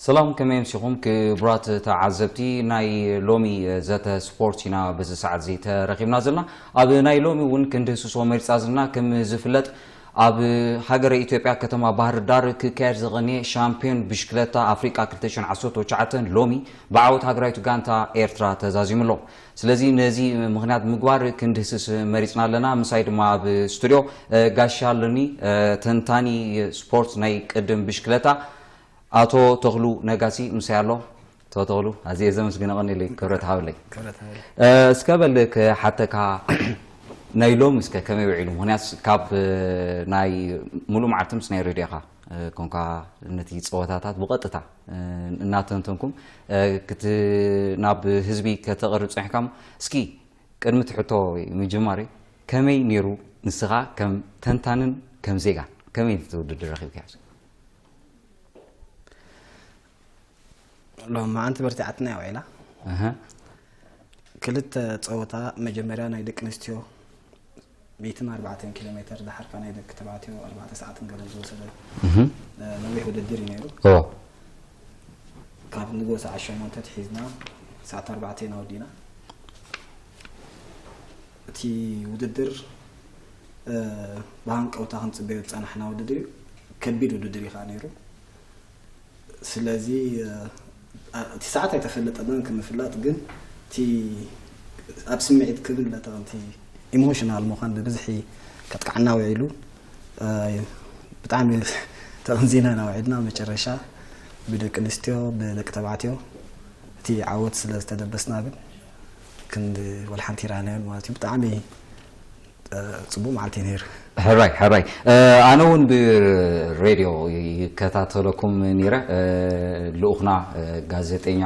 ሰላም፣ ከመይ ኣምሲኹም ክቡራት ተዓዘብቲ? ናይ ሎሚ ዘተ ስፖርት ኢና በዚ ሰዓት እዚ ተረኺብና ዘለና። ኣብ ናይ ሎሚ እውን ክንድህስሶ መሪጻ ዘለና። ከም ዝፍለጥ፣ ኣብ ሃገረ ኢትዮጵያ ከተማ ባህር ዳር ክካየድ ዝቐንየ ሻምፒዮን ብሽክለታ ኣፍሪቃ ክልተ ሽሕን ዓሰርተ ትሽዓተን ሎሚ ብዓወት ሃገራዊት ጋንታ ኤርትራ ተዛዚሙ ኣሎ። ስለዚ ነዚ ምኽንያት ምግባር ክንድህስስ መሪጽና ኣለና። ምሳይ ድማ ኣብ ስቱድዮ፣ እ፣ ጋሻ ኣለኒ፣ እ፣ ተንታኒ ስፖርት ናይ ቅድም ብሽክለታ ኣቶ ተኽሉ ነጋሲ ምሳይ ኣሎ። ኣቶ ተኽሉ፣ ኣዝየ ዘመስግን፣ ቀኒለይ፣ ክብረት ሃበለይ። ክብረት ሃበለይ። እ፣ እስከ በል ክሓተካ፣ ናይ ሎም እስከ ከመይ ውዒሉ? ምኽንያት ካብ፣ እ፣ ናይ ሙሉእ መዓልቲ ምስ ናይ ሬድዮኻ፣ እ፣ ኮንካ ነቲ ጸወታታት ብቐጥታ፣ እ፣ እናተንተንኩም፣ እ፣ ክት-፣ ናብ ህዝቢ ከተቕርብ ጸኒሕካ እሞ፣ እስኪ ቅድሚ እቲ ሕቶ ምጅማረይ፣ ከመይ ነይሩ ንስኻ ከም ተንታንን ከም ዜጋን? ከመይ ነቲ ውድድር ረኺብካዮ? ሎማዓንቲ በርቲዓትና እያ ውዒላ። ኣሃ። ክልተ ጸወታ፣ መጀመርያ ናይ ደቂ ኣንስትዮ ሚእትን ኣርባዕተን ኪሎ ሜትር፣ ደሓርካ ናይ ደቂ ተባዕትዮ ኣርባዕተ ሰዓትን ገለን ዝወሰደ፣ እህ። እ፣ ነዊሕ ውድድር እዩ ነይሩ። ኦ። ካብ ንግሆ ሰዓት ሸሞንተ ትሒዝና ሰዓት ኣርባዕተ ኢና ወዲና። እቲ ውድድር፣ እ፣ ብሃንቀውታ ክንጽበዮ ዝጸናሕና ውድድር እዩ። ከቢድ ውድድር እዩ ከኣ ነይሩ። ስለዚ፣ እ፣ እቲ ሰዓት ኣይተፈለጠናን፣ ከም ምፍላጥ ግን እቲ ኣብ ስምዒት ክብል እቲ ኢሞሽናል ምዃን ብብዝሒ ከጥቅዓና ውዒሉ፣ እ፣ ብጣዕሚ ተቐንዚና ኢና ውዒልና። መጨረሻ ብደቂ ኣንስትዮ፣ ብደቂ ተባዕትዮ እቲ ዓወት ስለ ዝተደበስና ግን ክንዲ ወላ ሓንቲ ይረኣናዮን ማለት እዩ። ብጣዕሚ፣ እ፣ ጽቡቕ መዓልቲ እዩ ነይሩ። ሕራይ፣ ሕራይ። እ፣ ኣነ እውን ብሬድዮ ይከታተለኩም ነይረ። እ፣ ልኡኽና፣ እ፣ ጋዜጠኛ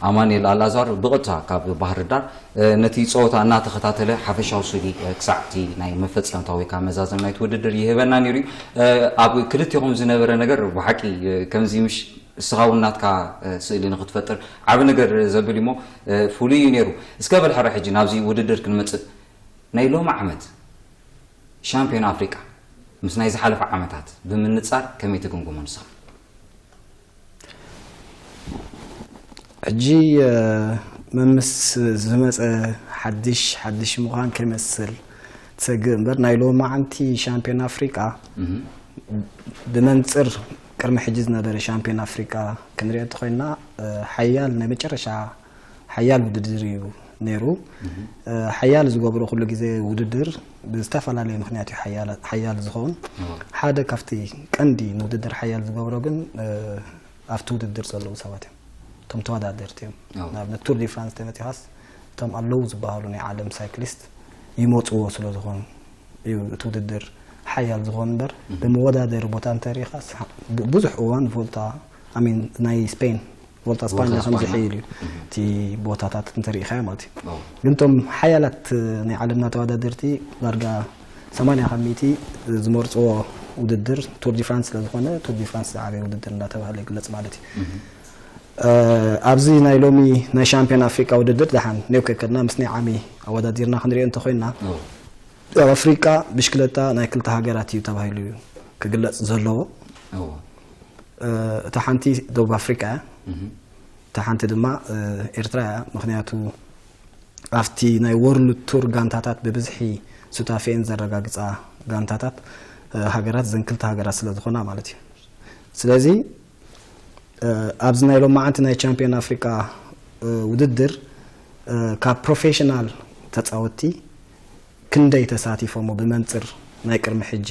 ኣማኑኤል ኣልኣዛር ብቐጥታ ካብ ባህር ዳር፣ እ፣ ነቲ ጸወታ እናተኸታተለ ሓፈሻዊ ስእሊ፣ እ፣ ክሳዕ እቲ ናይ መፈጸምታ ወይ ከዓ መዛዘም ናይቲ ውድድር ይህበና ነይሩ እዩ። እ፣ ኣብ ክልቴኹም ዝነበረ ነገር ብሓቂ፣ እ፣ ከምዚ ምሽ እስኻ እውን ናትካ፣ እ፣ ስእሊ ንኽትፈጥር ዓቢ ነገር ዘብል እዩ እሞ፣ እ፣ ፍሉይ እዩ ነይሩ። እስከ በል ሕረ ሕጂ ናብዚ ውድድር ክንመጽእ፣ ናይ ሎሚ ዓመት ሻምፒዮን ኣፍሪቃ ምስ ናይ ዝሓለፈ ዓመታት ብምንጻር ከመይ ትግምግሞ ንስኻ? ሕጂ፣ እ፣ መምስ ዝመጸ ሓድሽ፣ ሓድሽ ምዃን ከይመስል ትሰግእ እምበር፣ ናይ ሎማዓንቲ ሻምፒዮን ኣፍሪቃ እህ። ብመንጽር ቅድሚ ሕጂ ዝነበረ ሻምፒዮን ኣፍሪቃ ክንሪኦ እንተኾይንና፣ እ፣ ሓያል ናይ መጨረሻ ሓያል ውድድር እዩ ነይሩ። እህ። እ፣ ሓያል ዝገብሮ ኩሉ ግዜ ውድድር ብዝተፈላለየ ምኽንያት እዩ ሓያል፣ ሓያል ዝኸውን። እህ። ሓደ ካብቲ ቀንዲ ንውድድር ሓያል ዝገብሮ ግን፣ እ፣ ኣብቲ ውድድር ዘለዉ ሰባት እዮም። እቶም ተወዳደርቲ እዮም። እዎ። ንኣብነት ቱር ዲ ፍራንስ ተመጺኻስ እቶም ኣለዉ ዝበሃሉ ናይ ዓለም ሳይክሊስት ይመጽዎ ስለ ዝኾኑ እዩ እቲ ውድድር ሓያል ዝኾን እምበር፣ እህ። ብመወዳደሪ ቦታ እንተሪኢኻስ ብ-፣ ብዙሕ እዋን ቮልታ፣ ኣሚን፣ ናይ ስፔን ቮልታ ስፓኛ ቮልታ ከም ስፓኛ። ዝሕይል እዩ። እህ። እቲ ቦታታት እንተሪኢኻዮ ማለት እዩ። እዎ። ግን እቶም ሓያላት ናይ ዓለምና ተወዳደርቲ ዳርጋ ሰማንያ ካብ ሚእቲ ዝመርጽዎ ውድድር ቱር ዲ ፍራንስ ስለ ዝኾነ፣ ቱር ዲ ፍራንስ ዝዓበየ ውድድር እንዳተባህለ ይግለጽ ማለት እዩ። እህ። እ፣ ኣብዚ ናይ ሎሚ ናይ ሻምፒዮን ኣፍሪቃ ውድድር ደሓን ኔው ከከድና ምስ ናይ ዓሚ ኣወዳዲርና ክንሪኦ እንተኾይንና፣ እዎ። ኣብ ኣፍሪቃ ብሽክለታ ናይ ክልተ ሃገራት እዩ ተባሂሉ እዩ ክግለጽ ዘለዎ። እዎ። እ፣ እታ ሓንቲ ደቡብ ኣፍሪቃ እያ። እህ። እታ ሓንቲ ድማ፣ እ፣ ኤርትራ እያ። ምኽንያቱ ኣብቲ ናይ ወርልድ ቱር ጋንታታት ብብዝሒ ሱታፌን ዘረጋግጻ ጋንታታት፣ እ፣ ሃገራት እዘን ክልተ ሃገራት ስለ ዝኾና ማለት እዩ። ስለዚ፣ እ፣ ኣብዚ ናይ ሎማዓንቲ ናይ ቻምፒዮን ኣፍሪቃ፣ እ፣ ውድድር፣ እ፣ ካብ ፕሮፌሽናል ተጻወትቲ ክንደይ ተሳቲፎሞ ብመንጽር ናይ ቅድሚ ሕጂ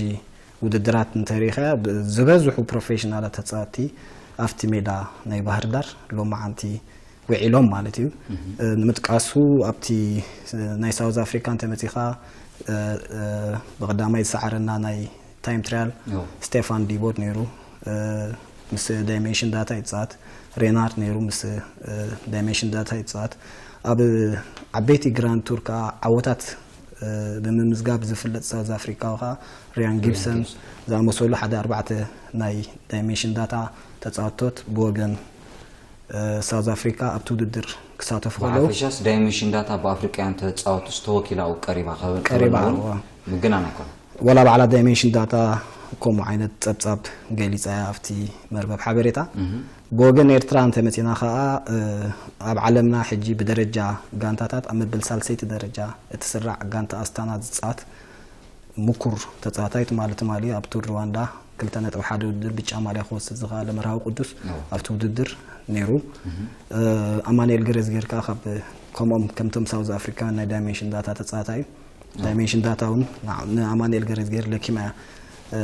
ውድድራት እንተሪኢኻ፣ ብ-፣ ዝበዝሑ ፕሮፌሽናላት ተጻወትቲ ኣብቲ ሜዳ ናይ ባህር ዳር ሎማዓንቲ ውዒሎም ማለት እዩ። እህ። እ፣ ንምጥቃሱ ኣብቲ፣ እ፣ ናይ ሳውዝ ኣፍሪካ እንተመጺኻ፣ እ፣ እ፣ ብቐዳማይ ዝሰዓረና ናይ ታይም ትራያል እዎ። ስቴፋን ዲቦድ ነይሩ። እ፣ ምስ ዳይሜንሽን ዳታ ይጻወት። ሬናርድ ነይሩ ምስ፣ እ፣ ዳይሜንሽን ዳታ ይጻወት። ኣብ ዓበይቲ ግራንድ ቱር ከኣ ዓወታት፣ እ፣ ብምምዝጋብ ዝፍለጥ ሳውዝ ኣፍሪካዊ ከኣ ሪያን ሪያን ጊብሰን ጊብሰን። ዝኣመሰሉ ሓደ ኣርባዕተ ናይ ዳይሜንሽን ዳታ ተጻወቶት ብወገን፣ እ፣ ሳውዝ ኣፍሪካ ኣብቲ ውድድር ክሳተፉ ከለዉ ብሓፈሻስ ዳይሜንሽን ዳታ ብኣፍሪቃውያን ተጻወትቲ ዝተወኪላ ቀሪባ ከ-፣ ቀሪባ፣ ከበላ እውን እዋ። ምግናን ኣይኮነን። ወላ ባዕላ ዳይሜንሽን ዳታ ከምኡ ዓይነት ጸብጻብ ገሊጻ እያ ኣብቲ መርበብ ሓበሬታ። ብወገን ኤርትራ እንተመጺና ከኣ ኣብ ዓለምና ሕጂ ብደረጃ ጋንታታት ኣብ መበል ሳልሰይቲ ደረጃ እቲ ስራዕ ጋንታ ኣስታና ዝጻወት ምኩር ተጻዋታይ ትማሊ ትማሊ ኣብ ቱር ሩዋንዳ ክልተ ነጥቢ ሓደ ውድድር ብጫ ማልያ ክወስድ ዝኸኣለ መርሃዊ ቅዱስ ኣብቲ ውድድር ነይሩ። ኣማኑኤል ገረዝጌር ከኣ ካብ ከምኦም ከምቶም ሳውዝ ኣፍሪካውያን ናይ ዳይሜንሽን ዳታ ተጻዋታይ እዩ። ዳይሜንሽን ዳታ እውን ንኣማኑኤል ገረዝጌር ለኪማ እያ።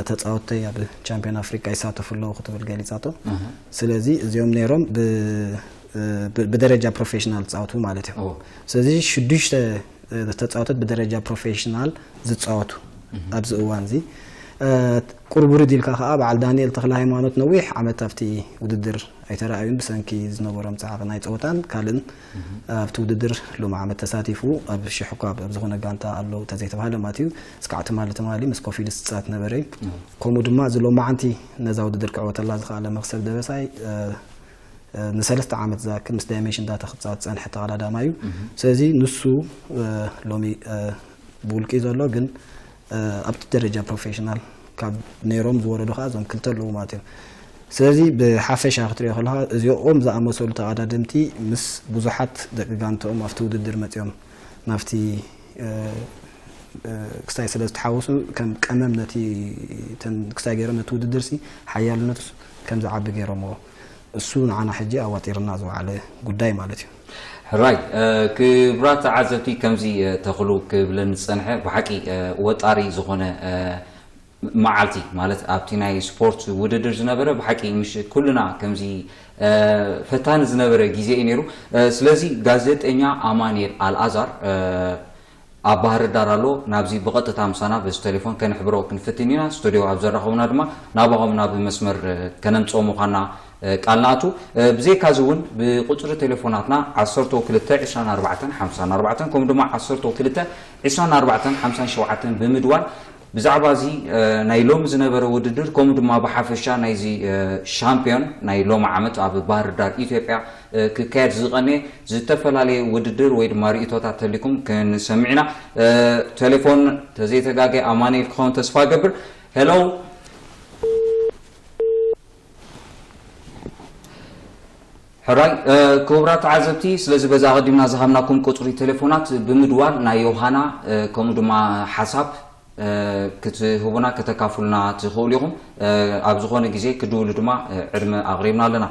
ተጻወትተይ ኣብ ቻምፒዮን ኣፍሪካ ይሳተፉ ኣለዉ ክትብል ገሊጻቶ። ስለዚ እዚኦም ነይሮም ብደረጃ ፕሮፌሽናል ዝጻወቱ ማለት እዮም። ስለዚ ሽዱሽተ ተጻወተት ብደረጃ ፕሮፌሽናል ዝጻወቱ ኣብዚ እዋን እዚ። ቁርቡርድ ኢልካ ከዓ በዓል ዳንኤል ተክለ ሃይማኖት ነዊሕ ዓመት ኣብቲ ውድድር ኣይተረኣዩን ብሰንኪ ዝነበሮም ፃዕቂ ናይ ፀወታን ካልእን ኣብቲ ውድድር ሎም ዓመት ተሳቲፉ ኣብ ሽሕ እኳ ኣብ ዝኾነ ጋንታ ኣሎ ተዘይተባሃለ ማለት እዩ። እስካዕ ትማሊ ትማሊ ምስ ኮፊድ ዝፃት ነበረ። ከምኡ ድማ እዚ ሎማዓንቲ ነዛ ውድድር ክዕወተላ ዝኸኣለ መክሰብ ደበሳይ ንሰለስተ ዓመት ዝኣክል ምስ ዳይሜንሽን ዳታ ክፃወት ዝፀንሐ ተቐዳዳማ እዩ። ስለዚ ንሱ ሎሚ ብውልቂ ዘሎ ግን ኣብቲ ደረጃ ፕሮፌሽናል ካብ ነይሮም ዝወረዱ ከዓ እዞም ክልተ ኣለዉ ማለት እዮም። ስለዚ ብሓፈሻ ክትሪኦ ከለካ እዚኦም ዝኣመሰሉ ተቐዳደምቲ ምስ ብዙሓት ደቂ ጋንተኦም ኣብቲ ውድድር መፂኦም ናብቲ ክስታይ ስለ ዝተሓወሱ ከም ቀመም ነቲ ክስታይ ገይሮም ነቲ ውድድር ሲ ሓያልነቱስ ከም ዝዓቢ ገይሮምዎ። እሱ ንዓና ሕጂ ኣዋጢርና ዝወዓለ ጉዳይ ማለት እዩ። ሕራይ ክብራት ተዓዘብቲ ከምዚ ተኽሉ ክብለኒ ዝፀንሐ ብሓቂ ወጣሪ ዝኾነ መዓልቲ ማለት ኣብቲ ናይ ስፖርት ውድድር ዝነበረ ብሓቂ ምሽ ኩልና ከምዚ ፈታኒ ዝነበረ ግዜ እዩ ነይሩ። ስለዚ ጋዜጠኛ ኣማንኤል ኣልኣዛር ኣብ ባህር ዳር ኣሎ ናብዚ ብቐጥታ ምሳና በዚ ቴሌፎን ከንሕብሮ ክንፍትን ኢና። ስቱዲዮ ኣብ ዘራኸቡና ድማ ናባኹም ናብ መስመር ከነምፅኦ ምዃንና ቃል ንኣቱ። ብዘይካዚ እውን ብቁፅሪ ቴሌፎናትና ዓሰርተ ክልተ ዕስራን ኣርባዕተን ሓምሳን ኣርባዕተን ከምኡ ድማ ዓሰርተ ክልተ ዕስራን ኣርባዕተን ሓምሳን ሸውዓተን ብምድዋል ብዛዕባ እዚ ናይ ሎሚ ዝነበረ ውድድር ከምኡ ድማ ብሓፈሻ ናይዚ ሻምፒዮን ናይ ሎሚ ዓመት ኣብ ባህር ዳር ኢትዮጵያ ክካየድ ዝቐነ ዝተፈላለየ ውድድር ወይ ድማ ርእቶታት ተሊኩም ክንሰምዕ ኢና። ቴሌፎን ተዘይተጋገ ኣማኑኤል ክኸውን ተስፋ ገብር። ሄሎ ሕራይ ክቡራት ተዓዘብቲ ስለዚ በዛ ኣቐዲምና ዝሃብናኩም ቁፅሪ ቴሌፎናት ብምድዋል ናይ ዮሃና ከምኡ ድማ ሓሳብ ክትህቡና ከተካፍሉና ትኽእሉ ኢኹም። ኣብ ዝኾነ ግዜ ክድውሉ ድማ ዕድመ ኣቕሪብና ኣለና።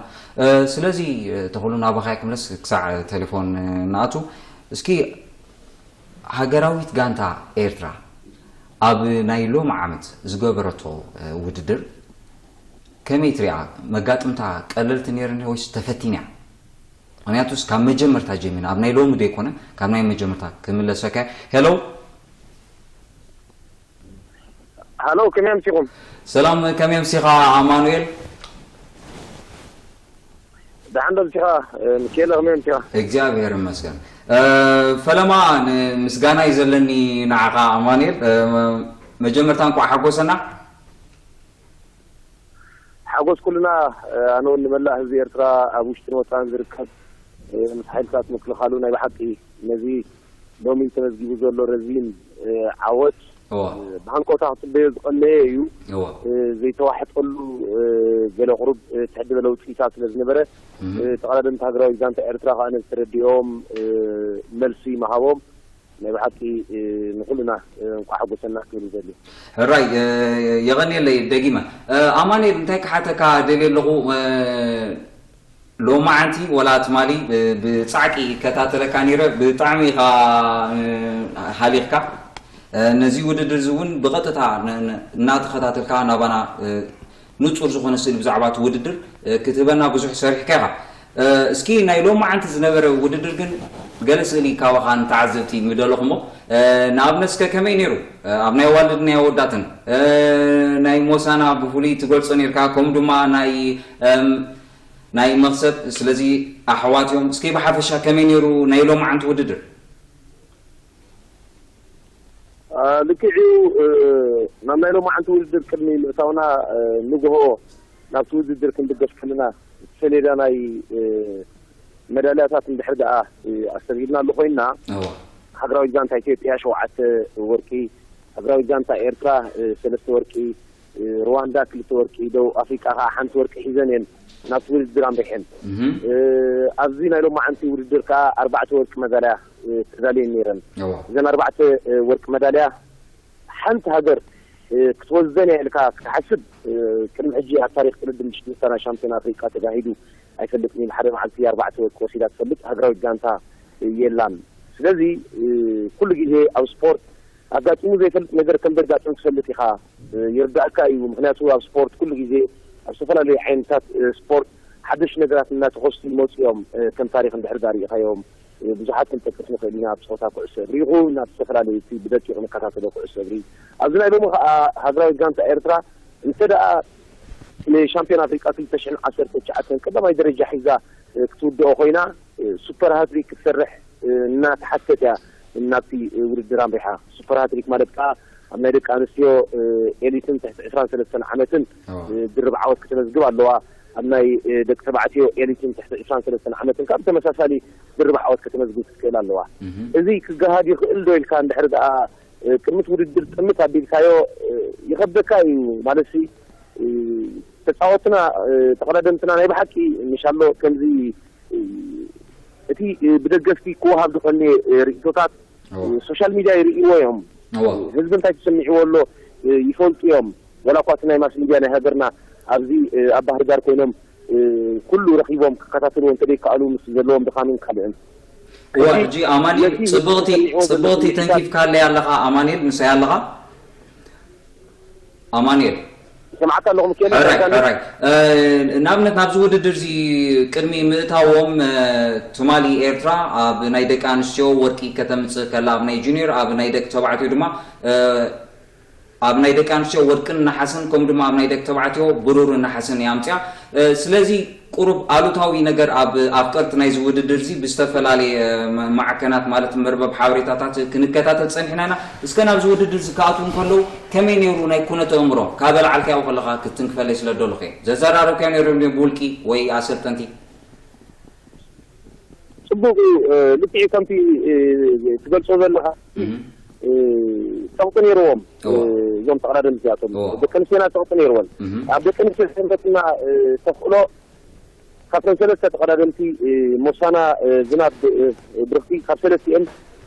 ስለዚ ተኽሉ ናባኻ ክምለስ ክሳዕ ቴሌፎን ንኣቱ። እስኪ ሃገራዊት ጋንታ ኤርትራ ኣብ ናይ ሎሚ ዓመት ዝገበረቶ ውድድር ከመይ ትሪኣ? መጋጥምታ ቀለልቲ ነይረን ወይስ ተፈቲንያ? ምክንያቱስ ካብ መጀመርታ ጀሚርና ኣብ ናይ ሎሚ ዘይኮነ ካብ ናይ መጀመርታ ክምለሰካ። ሄሎ ሃሎ፣ ከመይ ኣምሲኹም? ሰላም፣ ከመይ ኣምሲኻ ኣማኑኤል? ደሓን ዶ ኣምሲኻ? ሚካኤል ከመይ ኣምሲኻ? እግዚኣብሔር ይመስገን። ፈለማ ምስጋና እዩ ዘለኒ ንዓኻ ኣማኑኤል። መጀመርታ እንኳዕ ሓጎሰና። ሓጎስ ኩልና ኣነ እውን ንመላእ ህዝቢ ኤርትራ ኣብ ውሽጥን ወፃን ዝርከብ ምስ ሓይልታት ምክልኻሉ ናይ ብሓቂ ነዚ ሎሚ ተመዝጊቡ ዘሎ ረዚን ዓወት ብሃንቀውታ ክፅበዮ ዝቐነየ እዩ። ዘይተዋሕጠሉ ገለ ቁሩብ ትሕዲ በለ ውፅኢታት ስለ ዝነበረ ተቐዳደምቲ ሃገራዊ ዛንታ ኤርትራ ከዓ ነዚ ተረዲኦም መልሲ ምሃቦም ናይ ብሓቂ ንኩልና እንኳዕ ሓጎሰና ክብል ይደሊ። ሕራይ የቐንየለይ ደጊመ ኣማኑኤል እንታይ ክሓተካ ደልየ ኣለኹ። ሎማዓንቲ ወላ ትማሊ ብጻዕቂ ከታተለካ ነይረ ብጣዕሚ ኢኻ ሃሊኽካ። ነዚ ውድድር እዚ እውን ብቐጥታ እናተኸታተልካ ናባና ንጹር ዝኾነ ስእሊ ብዛዕባ እቲ ውድድር ክትህበና ብዙሕ ሰሪሕካ ኢኻ። እስኪ ናይ ሎማዓንቲ ዝነበረ ውድድር ግን ገለ ስእሊ ካባኻ ንተዓዘብቲ ምደለኹሞ። ንኣብነት እስከ ከመይ ነይሩ ኣብ ናይ ኣዋልድን ናይ ኣወዳትን ናይ ሞሳና ብፍሉይ ትገልጾ ነርካ ከምኡ ድማ ናይ ናይ መኽሰብ ስለዚ ኣሕዋት እዮም። እስኪ ብሓፈሻ ከመይ ነይሩ ናይ ሎማዓንቲ ውድድር? ልክዕ እዩ። ናብ ናይ ሎማዓንቲ ውድድር ቅድሚ ምእታውና ንግሆ ናብቲ ውድድር ክንብገስ ከለና እቲ ሰሌዳ ናይ መዳልያታት እንድሕር ደኣ ኣስተብሂልናሉ ኮይንና ሃገራዊት ዛንታ ኢትዮጵያ ሸውዓተ ወርቂ፣ ሃገራዊት ጋንታ ኤርትራ ሰለስተ ወርቂ፣ ሩዋንዳ ክልተ ወርቂ፣ ደቡብ ኣፍሪቃ ከዓ ሓንቲ ወርቂ ሒዘን እየን ናብቲ ውድድር ኣምሪሐን። ኣብዚ ናይ ሎማዓንቲ ውድድር ከዓ ኣርባዕተ ወርቂ መዳልያ ተዳልየን ነይረን። እዘን ኣርባዕተ ወርቂ መዳልያ ሓንቲ ሃገር ክትወስደን እያ ኢልካ ክትሓስብ ቅድሚ ሕጂ ኣብ ታሪክ ቅድድም ብሽክለታ ናይ ሻምፒዮን ኣፍሪቃ ተጋሂዱ ኣይፈልጥን እዩ። ብሓደ መዓልቲ ኣርባዕተ ወርቂ ወሲዳ ትፈልጥ ሃገራዊት ጋንታ የላን። ስለዚ ኩሉ ግዜ ኣብ ስፖርት ኣጋጢሙ ዘይፈልጥ ነገር ከም ዘጋጥም ትፈልጥ ኢኻ፣ ይርዳእካ እዩ። ምክንያቱ ኣብ ስፖርት ኩሉ ግዜ ኣብ ዝተፈላለዩ ዓይነታት ስፖርት ሓደሽ ነገራት እናተኸስቱ ይመፁ እዮም። ከም ታሪክ እንድሕር ዳ ርኢኻዮም ብዙሓት ክንጠቅስ ንኽእል ኢና። ኣብ ፀወታ ኩዕሶ እግሪ ይኹን ኣብ ዝተፈላለዩ እቲ ብደቂቕ ንከታተሎ ኩዕሶ እግሪ ኣብዚ ናይ ሎሚ ከዓ ሃገራዊት ጋንታ ኤርትራ እንተ ደኣ ንሻምፒዮን ኣፍሪቃ ክልተ ሽሕን ዓሰርተ ትሽዓተን ቀዳማይ ደረጃ ሒዛ ክትውድኦ ኮይና ሱፐር ሃትሪክ ክትሰርሕ እናተሓተት እያ ናብቲ ውድድር ኣምሪሓ። ሱፐር ሃትሪክ ማለት ከዓ ኣብ ናይ ደቂ ኣንስትዮ ኤሊትን ትሕቲ ዕስራን ሰለስተን ዓመትን ድርብ ዓወት ከተመዝግብ ኣለዋ። ኣብ ናይ ደቂ ተባዕትዮ ኤሊትን ትሕቲ ዕስራን ሰለስተን ዓመትን ካብ ተመሳሳሊ ድርብ ዓወት ከተመዝግብ ክትክእል ኣለዋ። እዚ ክገሃድ ይኽእል ዶ ኢልካ እንድሕር ደኣ ቅድሚት ውድድር ጥምት ኣቢልካዮ ይኸብደካ እዩ። ማለት ተፃወትና ተቐዳደምትና ናይ ብሓቂ ምሻሎ ከምዚ እቲ ብደገፍቲ ክወሃብ ዝቐንየ ርእቶታት ሶሻል ሚድያ ይርእይዎ እዮም። ህዝቢ እንታይ ተሰሚዕዎ ኣሎ ይፈልጡ እዮም። ወላ እኳ እቲ ናይ ማስ ሚድያ ናይ ሃገርና ኣብዚ ኣብ ባህር ዳር ኮይኖም ኩሉ ረኺቦም ክከታተልዎ እንተደይከኣሉ ምስ ዘለዎም ድኻምን ካልእን እዋ ሕጂ ኣማኒኤል ጽብቕቲ ጽብቕቲ ተንኪፍካለይ ኣለኻ ኣማኒኤል ምሳይ ኣለኻ ኣማኒኤል ይሰማዓካ ኣለኹ ምክኤል ሕራይ ሕራይ ንኣብነት ናብዚ ውድድር እዚ ቅድሚ ምእታዎም ትማሊ ኤርትራ ኣብ ናይ ደቂ ኣንስትዮ ወርቂ ከተምጽእ ከላ ኣብ ናይ ጁኒየር ኣብ ናይ ደቂ ተባዕትዮ ድማ ኣብ ናይ ደቂ ኣንስትዮ ወርቅን ነሓስን ከምኡ ድማ ኣብ ናይ ደቂ ተባዕትዮ ብሩርን ነሓስን እያ ኣምፅኣ። ስለዚ ቁሩብ ኣሉታዊ ነገር ኣብ ኣፍቀርቲ ናይዚ ውድድር እዚ ብዝተፈላለየ ማዕከናት ማለት መርበብ ሓበሬታታት ክንከታተል ፀኒሕና ኢና። እስከ ናብዚ ውድድር እዚ ክኣትዉ እንከለዉ ከመይ ነይሩ ናይ ኩነት ኣእምሮ ካብ ኣልዓልካዮ ከለኻ ክትትንክፈለይ ስለ ደለኹ እየ። ዘዘራረብካዮ ነይሩ ብውልቂ ወይ ኣሰልጠንቲ? ፅቡቅ እዩ። ልክዕ ከምቲ ትገልፆ ዘለካ ፀቕጢ ነይርዎም እዞም ተቐዳደምቲ እዚኣቶም ደቂ ኣንስትዮና ፀቕጢ ነይርወን። ኣብ ደቂ ኣንስትዮ ሰንበትና ተኽእሎ ካብተን ሰለስተ ተቐዳደምቲ ሞሳና ዝናብ ብርኽቲ ካብ ሰለስቲኤን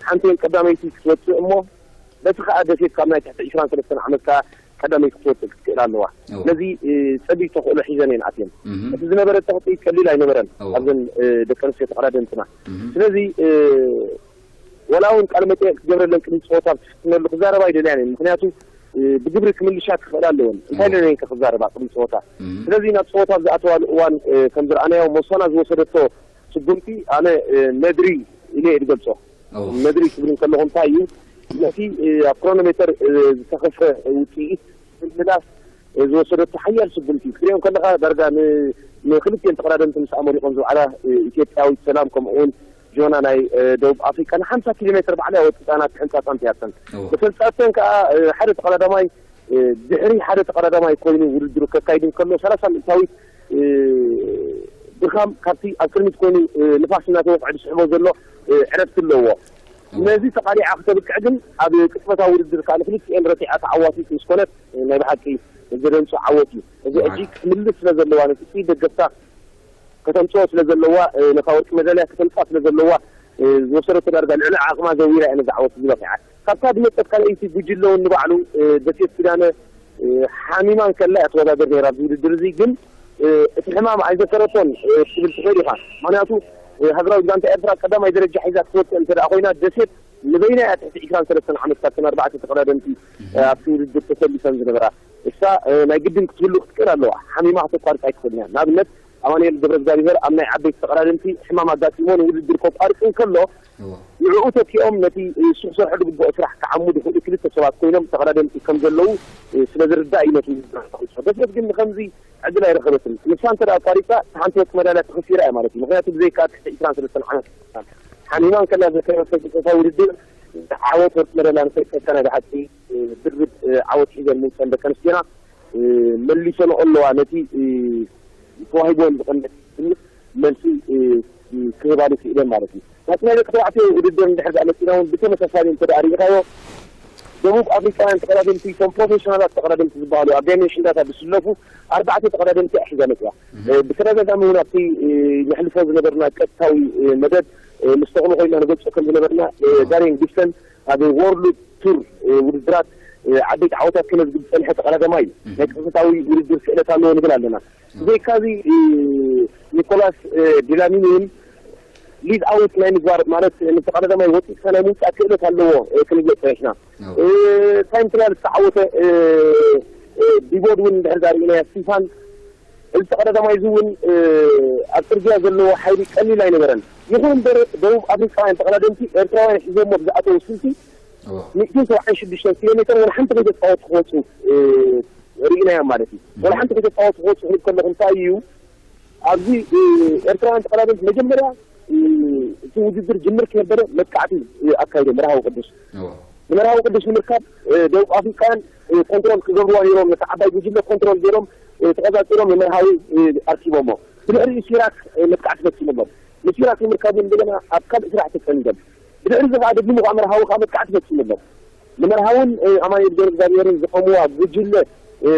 ሓንቲኤን ቀዳመይቲ ክትወፅእ እሞ በቲ ከዓ ደሴት ካብ ናይ ትሕቲ ዕስራን ሰለስተን ዓመት ከዓ ቀዳመይቲ ክትወፅእ ክትክእል ኣለዋ። ስለዚ ፀቢብ ተኽእሎ ሒዘን እየን ኣትየን። እቲ ዝነበረ ፀቕጢ ቀሊል ኣይነበረን ኣብዘን ደቂ ኣንስትዮ ተቐዳደምትና። ስለዚ ዋላ እውን ቃለ መጠየቅ ክትገብረለን ቅድሚ ፀወታ ትፍትነሉ ክዛረባ ኣይደልያን እየን። ምክንያቱ ብግብሪ ክምልሻ ክኽእላ ኣለወን። እንታይ ኢለን እየን ክዛረባ ቅድሚ ፀወታ? ስለዚ ናብ ፀወታ ኣብ ዝኣተዋሉ እዋን ከም ዝረኣናዮ ሞሳና ዝወሰደቶ ስጉምቲ ኣነ ነድሪ ኢለ እየ ዝገልፆ። ነድሪ ክብል እንከለኹ እንታይ እዩ ነቲ ኣብ ክሮኖሜተር ዝተኸፈ ውፅኢት ምምላስ ዝወሰደቶ ሓያል ስጉምቲ እዩ። ክትሪኦ ከለኻ ዳርጋ ንክልቲኤን ተቐዳደምቲ ምስ ኣመሪቆም ዝውዓላ ኢትዮጵያዊት ሰላም ከምኡ እውን ጆና ናይ ደቡብ ኣፍሪቃ ንሓምሳ ኪሎ ሜትር ባዕላ ወፂፃ ናብቲ ሕንፃፅ ኣምፅኣተን። እተንፃተን ከዓ ሓደ ተቐዳዳማይ ድሕሪ ሓደ ተቐዳዳማይ ኮይኑ ውድድሩ ከካይድ እንከሎ ሰላሳ ሚእታዊት ድኻም ካብቲ ኣብ ቅድሚት ኮይኑ ንፋስ እናተወቕዐ ዝስሕቦ ዘሎ ዕረፍቲ ኣለዎ። ነዚ ተቓሊዓ ክተብቅዕ ግን ኣብ ቅጽበታዊ ውድድር ከዓ ንክልቲኤን ረቲዓ ተዓዋቲት ምስ ኮነት ናይ ብሓቂ ዘደንጹ ዓወት እዩ። እዚ ሕጂ ክትምልስ ስለ ዘለዋ ነቲ ደገፍታ ከተምፅኦ ስለ ዘለዋ ነታ ወርቂ መዳልያ ከተምፅኣ ስለ ዘለዋ ዝወሰደቶ ዳርጋ ልዕሊ ዓቕማ ዘዊራ እያ ነዚ ዓወት እዚ በቂዓ። ካብታ ዝመፀት ካልኣይቲ ጉጅለ እውን ንባዕሉ ደሴት ኪዳነ ሓሚማ እንከላ እያ ትወዳደር ነይራ ኣብዚ ውድድር እዚ። ግን እቲ ሕማም ኣይዘከረቶን ክትብል ትኽእል ኢኻ። ምኽንያቱ ሃገራዊት ጋንታ ኤርትራ ቀዳማይ ደረጃ ሒዛ ክትወፅእ እንተ ደኣ ኮይና ደሴት ንበይና እያ ትሕቲ ዕስራን ሰለስተን ዓመት ካብተን ኣርባዕተ ተቐዳደምቲ ኣብቲ ውድድር ተሰሊፈን ዝነበራ። እሳ ናይ ግድን ክትህሉ ክትክእል ኣለዋ። ሓሚማ ክተቋርፅ ኣይትኽእልን እያ። ንኣብነት ኣማኑኤል ገብረእግዚኣብሄር ኣብ ናይ ዓበይቲ ተቐዳደምቲ ሕማም ኣጋጢሞ ንውድድር ከቋርፅ እንከሎ ንዕኡ ተኪኦም ነቲ እሱ ክሰርሖ ዝግብኦ ስራሕ ክዓሙ ዝኽእሉ ክልተ ሰባት ኮይኖም ተቐዳደምቲ ከም ዘለዉ ስለ ዝርዳእ እዩ ነቲ ውድድር ኣቋሪፁ። ደሴት ግን ንከምዚ ዕድል ኣይረኸበትን። ንሳ እንተ ደኣ ኣቋሪፃ ሓንቲ ወርቂ መዳልያ ተኸሲራ እያ ማለት እዩ። ምኽንያቱ ብዘይካ ትሕቲ ዕስራን ሰለስተን ዓመት ሓሚማ እንከላ ዘካየደቶ ብጾታዊ ውድድር ዓወት ወርቂ መዳልያ ንሰይጠካ ናይ ብሓቂ ድርብ ዓወት ሒዘን ምውፀን ደቂ ኣንስትዮና መሊሰንኦ ኣለዋ። ነቲ ተዋሂቦን ዝቐንደ መልሲ ክህባሉ ክኢለን ማለት እዩ። ናብቲ ናይ ደቂ ተባዕትዮ ውድድር እንድሕር ደኣ መፂና እውን ብተመሳሳሊ እንተ ደኣ ርኢኻዮ ደቡብ ኣፍሪቃውያን ተቐዳደምቲ፣ እቶም ፕሮፌሽናላት ተቐዳደምቲ ዝበሃሉ ኣብ ዳይሜንሽን ዳታ ዝስለፉ ኣርባዕተ ተቐዳደምቲ ኣሒዛ መፅያ። ብተደጋጋሚ እውን ኣብቲ ነሕልፎ ዝነበርና ቀጥታዊ መደብ ምስ ተኽሉ ኮይና ንገልፆ ከም ዝነበርና፣ ዳሪን ጊፍተን ኣብ ወርልድ ቱር ውድድራት ዓበይቲ ዓወታት ከመዝግብ ዝፀንሐ ተቐዳዳማይ እዩ። ናይ ቅጽበታዊ ውድድር ክእለት ኣለዎ ንብል ኣለና። ብዘይካዚ ኒኮላስ ዲላሚኒ እውን ሊድ ኣውት ናይ ምግባር፣ ማለት ንተቐዳዳማይ ወፂፅካ ናይ ምውፃእ ክእለት ኣለዎ ክንብል ፀኒሕና። ታይም ትራያል ዝተዓወተ ዲቦድ እውን እንድሕር ዛርኢናያ ስቲፋን፣ እዚ ተቐዳዳማይ እዚ እውን ኣብ ፅርግያ ዘለዎ ሓይሊ ቀሊል ኣይነበረን። ይኹን እምበር ደቡብ ኣፍሪቃውያን ተቐዳደምቲ ኤርትራውያን ሒዞሞ ብዝኣተው ስልቲ ሚእትን ሰብዓን ሽዱሽተን ኪሎ ሜትር ወላ ሓንቲ ከይተፃወቱ ክወፁ ርኢናዮም ማለት እዩ። ወላ ሓንቲ ከይተፃወቱ ክወፁ ክብል ከለኹ እንታይ እዩ ኣብዚ ኤርትራውያን ተቐዳደምቲ መጀመርያ እቲ ውድድር ጅምር ከየበለ መጥቃዕቲ ኣካይዶም መርሃዊ ቅዱስ ንመርሃዊ ቅዱስ ንምርካብ ደቡብ ኣፍሪቃውያን ኮንትሮል ክገብርዋ ነይሮም። ነቲ ዓባይ ጉጅለ ኮንትሮል ገይሮም ተቐጻጺሮም ንመርሃዊ ኣርኪቦሞ። ብድሕሪኡ ሲራክ መጥቃዕቲ ፈጺሙሎም። ንሲራክ ንምርካብ እውን እንደገና ኣብ ካልእ ስራሕ ተጸሚዶም። ብድሕሪ እዚ ከዓ ደጊሙ ከዓ መርሃዊ ከዓ መጥቃዕቲ ፈጺሙሎም። ንመርሃውን ኣማኑኤል ገብረእግዚኣብሄርን ዝኸምዋ ጉጅለ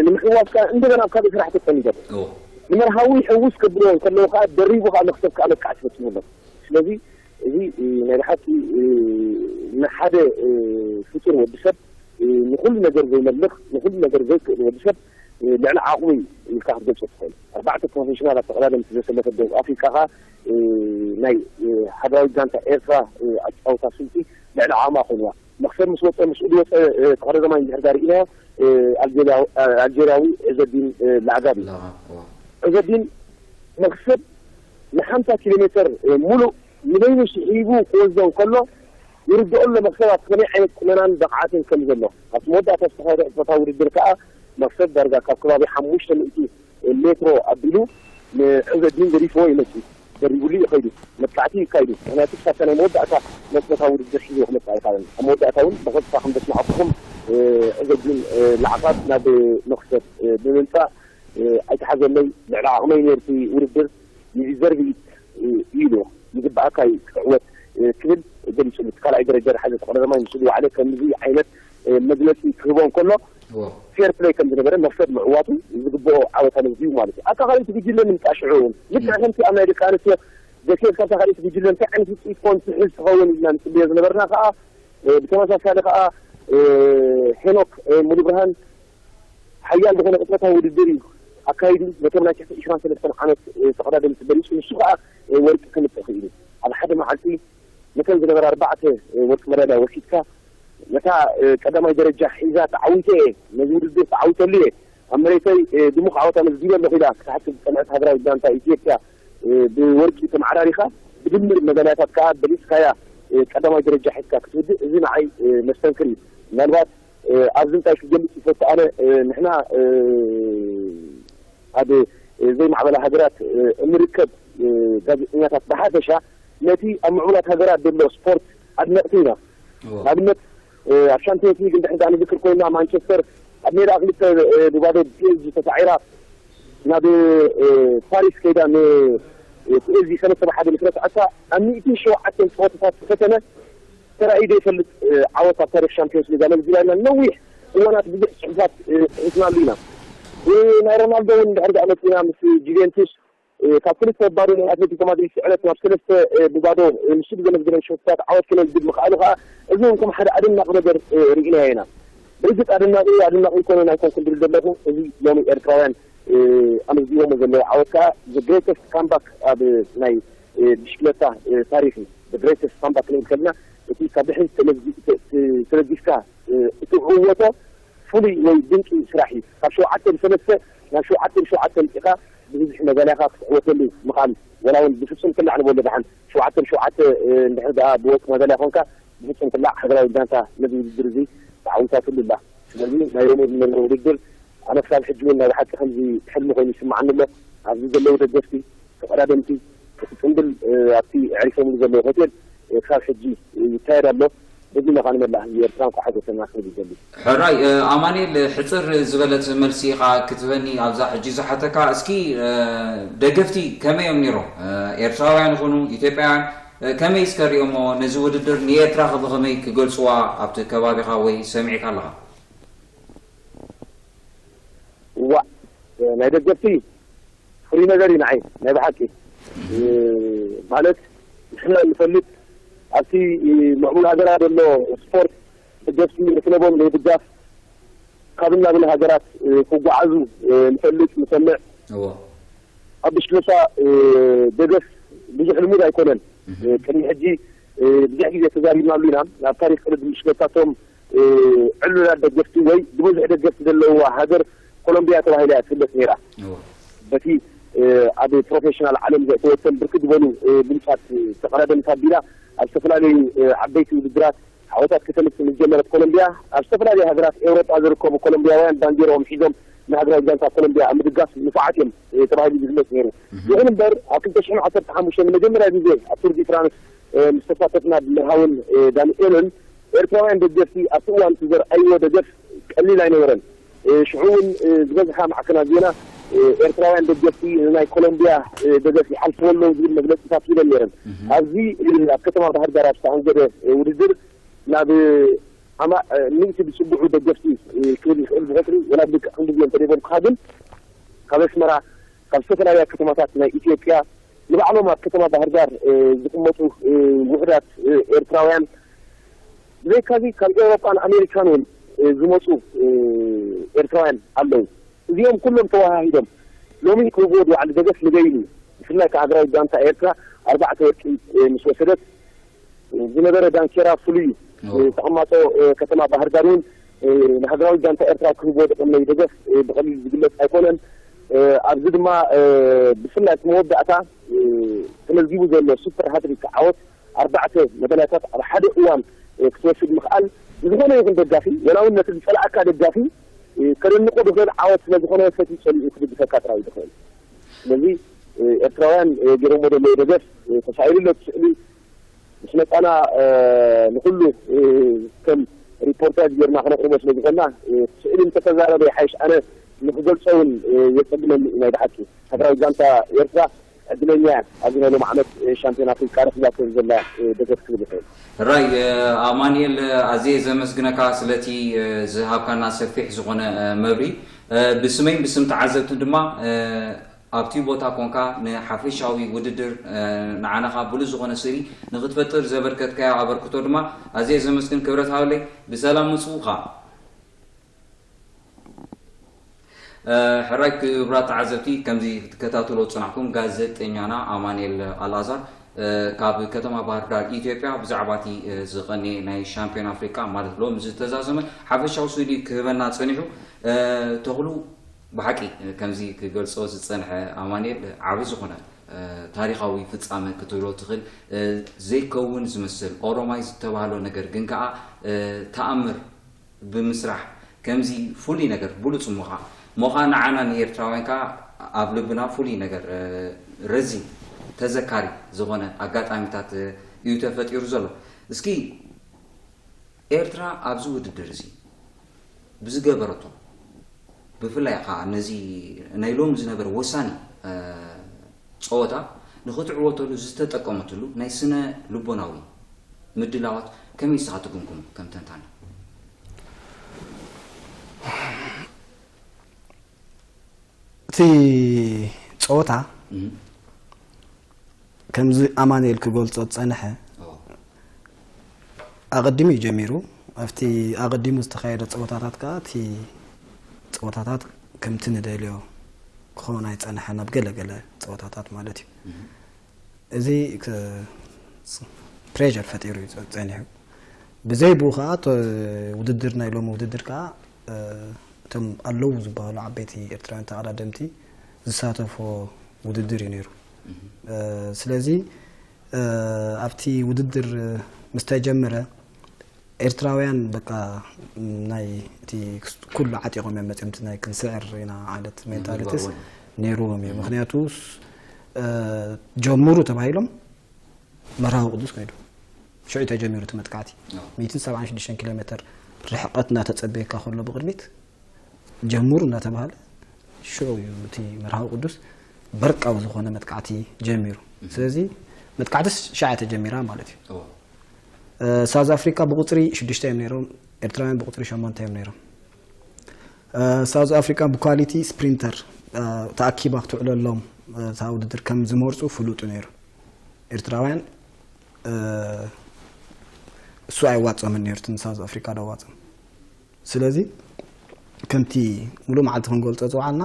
ንምሕዋስ ከዓ እንደገና ኣብ ካልእ ስራሕ ተጸሚዶም። ንመርሃዊ ሕውስ ከብልዎ ከለዉ ከዓ ደሪቡ ከዓ መክሰብ ከዓ መጥቃዕቲ ፈጺሙሎም። ስለዚ እዚ ናይ ብሓቂ ንሓደ ፍጡር ወዲ ሰብ ንኹሉ ነገር ዘይመልኽ ንኹሉ ነገር ዘይክእል ወዲ ሰብ ልዕሊ ዓቕሙ ኢልካ ክትገልጾ ትኽእል። ኣርባዕተ ፕሮፌሽናላት ተቐዳደምቲ ዘሰለፈት ደቡብ ኣፍሪቃ ከኣ ናይ ሃገራዊት ጋንታ ኤርትራ ኣጻውታ ስልቲ ልዕሊ ዓቕማ ኮይንዋ። መኽሰብ ምስ ወጸ ምስኡ ዝወጸ ተቐዳዳማይ እንድሕር ዳርኢናዮ ኣልጀርያዊ ዕዘዲን ላዕጋብ እዩ። ዕዘዲን መኽሰብ ንሓምሳ ኪሎ ሜትር ሙሉእ ንበይኑ ስሒቡ ክወስዶ እንከሎ ይርድኦ ኣሎ መኽሰብ ኣብ ከመይ ዓይነት ቁመናን ብቕዓትን ከም ዘሎ። ኣብቲ መወዳእታ ዝተኻየደ ቅጽበታዊ ውድድር ከኣ መኽሰብ ዳርጋ ካብ ከባቢ ሓሙሽተ ሚእቲ ሜትሮ ኣቢሉ ንዕዘዲን ገዲፍዎ እዩ መጺኡ። ደሪቡሉ እዩ ከይዱ። መጥቃዕቲ እዩ ካይዱ። ምኽንያቱ ክሳብታ ናይ መወዳእታ ናይ ቅጽበታዊ ውድድር ሒዝዎ ክመጽእ ኣይከኣለን። ኣብ መወዳእታ እውን ብቐጥታ ከም ዘስማዕኩኹም ዕዘዲን ላዕኻብ ናብ መኽሰብ ብምምጻእ ኣይተሓዘለይ፣ ልዕሊ ዓቕመይ ነይሩ እቲ ውድድር፣ you deserve it ኢሉ፣ ይግባኣካ እዩ ክትዕወት ክብል ገሊጹ። እቲ ካልኣይ ደረጃ ዝሓዘ ተቐዳዳማይ ምስኡ ዝወዓለ ከምዚ ዓይነት መግለጺ ክህቦ እንከሎ ፌር ፕለይ ከም ዝነበረ መኽሰብ ምዕዋቱ ዝግብኦ ዓወት ኣመዝጊቡ ማለት እዩ። ኣብታ ካልኣይቲ ጉጅለ ንምጻእ ሽዑ እውን ልክዕ ከምቲ ኣብ ናይ ደቂ ኣንስትዮ ደሴት ካብታ ካልኣይቲ ጉጅለ እንታይ ዓይነት ውፅኢት ኮን ትሕዝ ትኸውን ኢልና ንፅበዮ ዝነበርና ከዓ ብተመሳሳሊ ከዓ ሄኖክ ሙሉብርሃን ሓያል ዝኾነ ቅጽበታዊ ውድድር እዩ ኣካይዱ። ነቶም ናይ ትሕቲ ዕስራን ሰለስተን ዓመት ተቐዳደምቲ በሊጹ ንሱ ከኣ ወርቂ ከምጽእ ክኢሉ። ኣብ ሓደ መዓልቲ ነተን ዝነበራ ኣርባዕተ ወርቂ መዳልያ ወሲድካ ነታ ቀዳማይ ደረጃ ሒዛ ተዓዊተ እየ፣ ነዚ ውድድር ተዓዊተሉ እየ፣ ኣብ መሬተይ ድሙቕ ዓወት ኣመዝጊበ ኣለኹ ኢላ ክትሓስብ ዝጸንሐት ሃገራዊት ጋንታ ኢትዮጵያ ብወርቂ ተመዓራሪኻ ብድምር መዳልያታት ከኣ በሊጽካያ ቀዳማይ ደረጃ ሒዝካ ክትውድእ እዚ ንዓይ መስተንክር እዩ። ምናልባት ኣብዚ እንታይ ክገልጽ ይፈቱ ኣነ ንሕና ኣብ ዘይማዕበላ ሃገራት እንርከብ ጋዜጠኛታት ብሓፈሻ ነቲ ኣብ ምዕቡላት ሃገራት ዘሎ ስፖርት ኣድነቕቲ ኢና። ንኣብነት ኣብ ሻምፒዮንስ ሊግ እንድሕር ደኣ ንዝክር ኮይና ማንቸስተር ኣብ ሜዳ ክልተ ብባዶ ፒኤስጂ ተሳዒራ ናብ ፓሪስ ከይዳ ንፒኤስጂ ሰለስተ ብሓደ ምስ ረትዐታ ኣብ ሚእትን ሸውዓተን ፀወታታት ዝፈተነ ተራእዩ ዘይፈልጥ ዓወት ኣብ ታሪክ ሻምፒዮንስ ሊግ ኣመዝጊባ ኢና። ነዊሕ እዋናት ብዙሕ ፅሑፋት ፅሒፍናሉ ኢና። ናይ ሮናልዶ እውን እንድሕር ደኣ መፂና ምስ ጁቬንቱስ ካብ ክልተ ባዶ ናይ ኣትሌቲኮ ማድሪድ ስዕረት ናብ ሰለስተ ብባዶ ንሱ ብዘመዝገበን ሸቶታት ዓወት ከመዝግብ ምኽኣሉ ከዓ እዚ እውን ከም ሓደ ኣደናቒ ነገር ርኢናዮ ኢና። ብርግፅ ኣደናቒ ኣደናቒ ይኮነ ኣይኮንኩን ዝብል ዘለኹ እዚ ሎሚ ኤርትራውያን ኣመዝጊቦሞ ዘለዉ ዓወት ከዓ the greatest comeback ኣብ ናይ ብሽክለታ ታሪክ እዩ። The greatest comeback ክንብል ከለና እቲ ካብ ድሕሪት ተመዝጊ- ተ- ተ- ተበጊስካ እትዕወቶ ፍሉይ ወይ ድንቂ ስራሕ እዩ። ካብ ሸውዓተ ብሰለስተ ናብ ሸውዓተ ብሸውዓተ ኣምፂእካ ብብዝሒ መዳልያኻ ክትዕወተሉ ምኽኣል ወላ እውን ብፍፁም ክላዕ ንበሎ ደሓን ሸውዓተ ብሸውዓተ እንድሕር ደኣ ብወርቂ መዳልያ ኮንካ ብፍፁም ክላዕ ሃገራዊ ጋንታ ነዚ ውድድር እዚ ተዓዊታትሉ ኣላ። ስለዚ ናይ ሎሚ ዝነበረ ውድድር ኣነ ክሳብ ሕጂ እውን ናይ ብሓቂ ከምዚ ሕልሚ ኮይኑ ይስምዓኒ ኣሎ። ኣብዚ ዘለዉ ደገፍቲ ተቐዳደምቲ እቲ ጽምብል ኣብቲ ኣዕሪፎምሉ ዘለዉ ሆቴል ክሳብ ሕጂ ይካየድ ኣሎ። በዚ መኻን መላእ ህዝቢ ኤርትራ እንኳዕ ሓጎሰና ክብል ይደሊ። ሕራይ ኣማኑኤል፣ ሕጽር ዝበለት መልሲ ኢኻ ክትበኒ ኣብዛ ሕጂ ዝሓተካ። እስኪ ደገፍቲ ከመይ እዮም ነይሮም? ኤርትራውያን ይኹኑ ኢትዮጵያውያን ከመይ እስከ ሪኦሞ ነዚ ውድድር ንኤርትራ ብኸመይ ክገልጽዋ ኣብቲ ከባቢኻ ወይ ሰሚዕካ ኣለኻ? እዋ ናይ ደገፍቲ ፍሉይ ነገር እዩ ንዓይ ናይ ብሓቂ ማለት ንሕና ንፈልጥ ኣብቲ ምዕቡል ሃገራት ዘሎ ስፖርት ደገፍቲ ንክለቦም ዘይድጋፍ ካብ ናብን ሃገራት ክጓዓዙ ንፈልጥ ንሰምዕ እዎ ኣብ ብሽክለታ ደገፍ ብዙሕ ልሙድ ኣይኮነን ቅድሚ ሕጂ ብዙሕ ግዜ ተዛሪብናሉ ኢና ኣብ ታሪክ ቅድድም ብሽክለታቶም ዕሉላት ደገፍቲ ወይ ዝበዝሑ ደገፍቲ ዘለውዋ ሃገር ኮሎምቢያ ተባሂላ እያ ትፍለጥ ነይራ እዎ በቲ ኣብ ፕሮፌሽናል ዓለም ዘእተወተን ብርክት ዝበሉ ብሉፃት ተቐዳደምቲ ኣቢላ ኣብ ዝተፈላለዩ ዓበይቲ ውድድራት ዓወታት ከተምፅእ ምስ ጀመረት ኮሎምቢያ ኣብ ዝተፈላለዩ ሃገራት ኤውሮጳ ዝርከቡ ኮሎምቢያውያን ባንዲራኦም ሒዞም ንሃገራዊ ጋንታ ኮሎምቢያ ኣብ ምድጋፍ ንፉዓት እዮም ተባሂሉ ዝግለፅ ነይሩ። ይኹን እምበር ኣብ ክልተ ሽሕን ዓሰርተ ሓሙሽተን ንመጀመርያ ግዜ ኣብ ቱር ዲ ፍራንስ ምስ ተሳተፍና ብምርሃውን ዳንኤልን ኤርትራውያን ደገፍቲ ኣብቲ እዋን እቲ ዘርኣይዎ ደገፍ ቀሊል ኣይነበረን። ሽዑ እውን ዝበዝሓ ማዕከናት ዜና ኤርትራውያን ደገፍቲ ንናይ ኮሎምቢያ ደገፍ ይሓልፍዎ ኣለዉ ዝብል መግለፂታት ሂበን ነይረን። ኣብዚ ኣብ ከተማ ባህር ዳር ኣብ ዝተኣንገደ ውድድር ናብ ኣማ ሚእቲ ዝፅግዑ ደገፍቲ ክብል ይኽእል ብሕፅሪ ወላ ብልክዕ ክንዲ ግዜ እንተደይበልኩኻ ግን ካብ ኣስመራ ካብ ዝተፈላለያ ከተማታት ናይ ኢትዮጵያ ንባዕሎም ኣብ ከተማ ባህር ዳር ዝቕመጡ ውሕዳት ኤርትራውያን ብዘይካዚ ካብ ኤውሮጳን ኣሜሪካን እውን ዝመፁ ኤርትራውያን ኣለዉ። እዚኦም ኩሎም ተወሃሂዶም ሎሚ ክህብዎ ዝወዓሉ ደገፍ ንበይኑ ብፍላይ ከኣ ሃገራዊት ጋንታ ኤርትራ ኣርባዕተ ወርቂ ምስ ወሰደት ዝነበረ ዳንኬራ ፍሉይ እዩ። ተቐማጦ ከተማ ባህርዳር እውን ንሃገራዊት ጋንታ ኤርትራ ክህብዎ ዝቐነዩ ደገፍ ብቐሊሉ ዝግለጽ ኣይኮነን። ኣብዚ ድማ ብፍላይ እቲ መወዳእታ ተመዝጊቡ ዘሎ ሱፐር ሃትሪክ ዓወት ኣርባዕተ መዳልያታት ኣብ ሓደ እዋን ክትወስድ ምኽኣል ንዝኾነ ይኹን ደጋፊ ወላ እውን ነቲ ዝጸልኣካ ደጋፊ ከደንቆ ዝኽእል ዓወት ስለ ዝኾነ ፈትዩ ጸሊኡ ክድግፈካ ጥራይ እዩ ዝኽእል። ስለዚ ኤርትራውያን ገይሮሞ ዘለዉ ደገፍ ተሳኢሉ ኣሎ እቲ ስእሊ ምስ መጻና ንኹሉ ከም ሪፖርተር ጌርና ክነቕርቦ ስለ ዝኾንና ስእሊ እንተተዛረበ ይሓይሽ ኣነ ንክገልጾ እውን የጸግመኒ እዩ ናይ ብሓቂ ሃገራዊ ጋንታ ኤርትራ ዕድለኛ እያ ኣብዚ ናይ ሎም ዓመት ሻምፒዮን ኣፍሪቃ ረኪባቶ ዘላ ደገፍ ክብል ይኽእል። ሕራይ ኣማንኤል ኣዝየ ዘመስግነካ ስለቲ ዝሃብካና ሰፊሕ ዝኾነ መብሪ ብስመይን ብስም ተዓዘብትን ድማ ኣብቲ ቦታ ኮንካ ንሓፈሻዊ ውድድር ንዓናኻ ብሉጽ ዝኾነ ስእሊ ንክትፈጥር ዘበርከትካዮ ኣበርክቶ ድማ ኣዝየ ዘመስግን ክብረት ሃበለይ ብሰላም ምጽኡኻ። ሕራይ ክብራት ተዓዘብቲ ከምዚ ክትከታተሎ ዝፅናሕኩም ጋዜጠኛና ኣማንኤል ኣልኣዛር ካብ ከተማ ባህርዳር ኢትዮጵያ ብዛዕባ እቲ ዝቐንየ ናይ ሻምፒዮን ኣፍሪቃ ማለት ሎም ዝተዛዘመ ሓፈሻዊ ስእሊ ክህበና ፀኒሑ ተኽሉ ብሓቂ ከምዚ ክገልፆ ዝፀንሐ ኣማንኤል ዓብ ዝኾነ ታሪካዊ ፍፃመ ክትብሎ ትኽእል ዘይከውን ዝመስል ኦሮማይ ዝተባህሎ ነገር ግን ከዓ ተኣምር ብምስራሕ ከምዚ ፍሉይ ነገር ብሉፅ ምዃ ሞኻ ንዓና ንኤርትራውያን ከዓ ኣብ ልብና ፍሉይ ነገር ረዚን ተዘካሪ ዝኾነ ኣጋጣሚታት እዩ ተፈጢሩ ዘሎ። እስኪ ኤርትራ ኣብዚ ውድድር እዚ ብዝገበረቶ ብፍላይ ከዓ ነዚ ናይ ሎሚ ዝነበረ ወሳኒ ፀወታ ንኽትዕወተሉ ዝተጠቀመትሉ ናይ ስነ ልቦናዊ ምድላዋት ከመይ ንስኻ ትግምግሞ ከም ተንታኒ? እቲ ፀወታ ከምዚ ኣማኑኤል ክገልፆ ዝፀንሐ ኣቐዲሙ እዩ ጀሚሩ። ኣብቲ ኣቐዲሙ ዝተኻየደ ፀወታታት ከዓ እቲ ፀወታታት ከምቲ ንደልዮ ክኸውን ኣይፀንሐን ኣብ ገለ ገለ ፀወታታት ማለት እዩ። እዚ ፕሬር ፈጢሩ እዩ ፀኒሑ። ብዘይ ብኡ ከዓ ውድድር ናይ ሎሚ ውድድር ከዓ እቶም ኣለዉ ዝበሃሉ ዓበይቲ ኤርትራውያን ተቐዳደምቲ ዝሳተፎ ውድድር እዩ ነይሩ። ስለዚ ኣብቲ ውድድር ምስ ተጀመረ ኤርትራውያን በቃ ናይ እቲ ኩሉ ዓጢቖም እዮም መፅኦም፣ እቲ ናይ ክንስዕር ኢና ዓይነት ሜንታሊቲስ ነይርዎም እዩ። ምክንያቱ ጀምሩ ተባሂሎም መርሃዊ ቅዱስ ከይዱ። ሽዑ ተጀሚሩ እቲ መጥቃዕቲ። ሚእትን ሰብዓን ሽዱሽተን ኪሎ ሜትር ርሕቀት እናተፀበየካ ከሎ ብቕድሚት ጀምሩ እናተባሃለ ሽዑ እዩ እቲ መርሃዊ ቅዱስ በርቃዊ ዝኾነ መጥቃዕቲ ጀሚሩ። ስለዚ መጥቃዕትስ ሸዓ ተጀሚራ ማለት እዩ። ሳውዝ ኣፍሪካ ብቁፅሪ ሽዱሽተ እዮም ነይሮም፣ ኤርትራውያን ብቁፅሪ ሸሞንተ እዮም ነይሮም። ሳውዝ ኣፍሪካ ብኳሊቲ ስፕሪንተር ተኣኪባ ክትውዕለሎም እታ ውድድር ከም ዝመርፁ ፍሉጡ ነይሩ። ኤርትራውያን እሱ ኣይዋፀምን ነይሩ፣ እቲ ንሳውዝ ኣፍሪካ ዶ ዋፀም። ስለዚ ከምቲ ሙሉእ መዓልቲ ክንገልፆ ዝውዓልና፣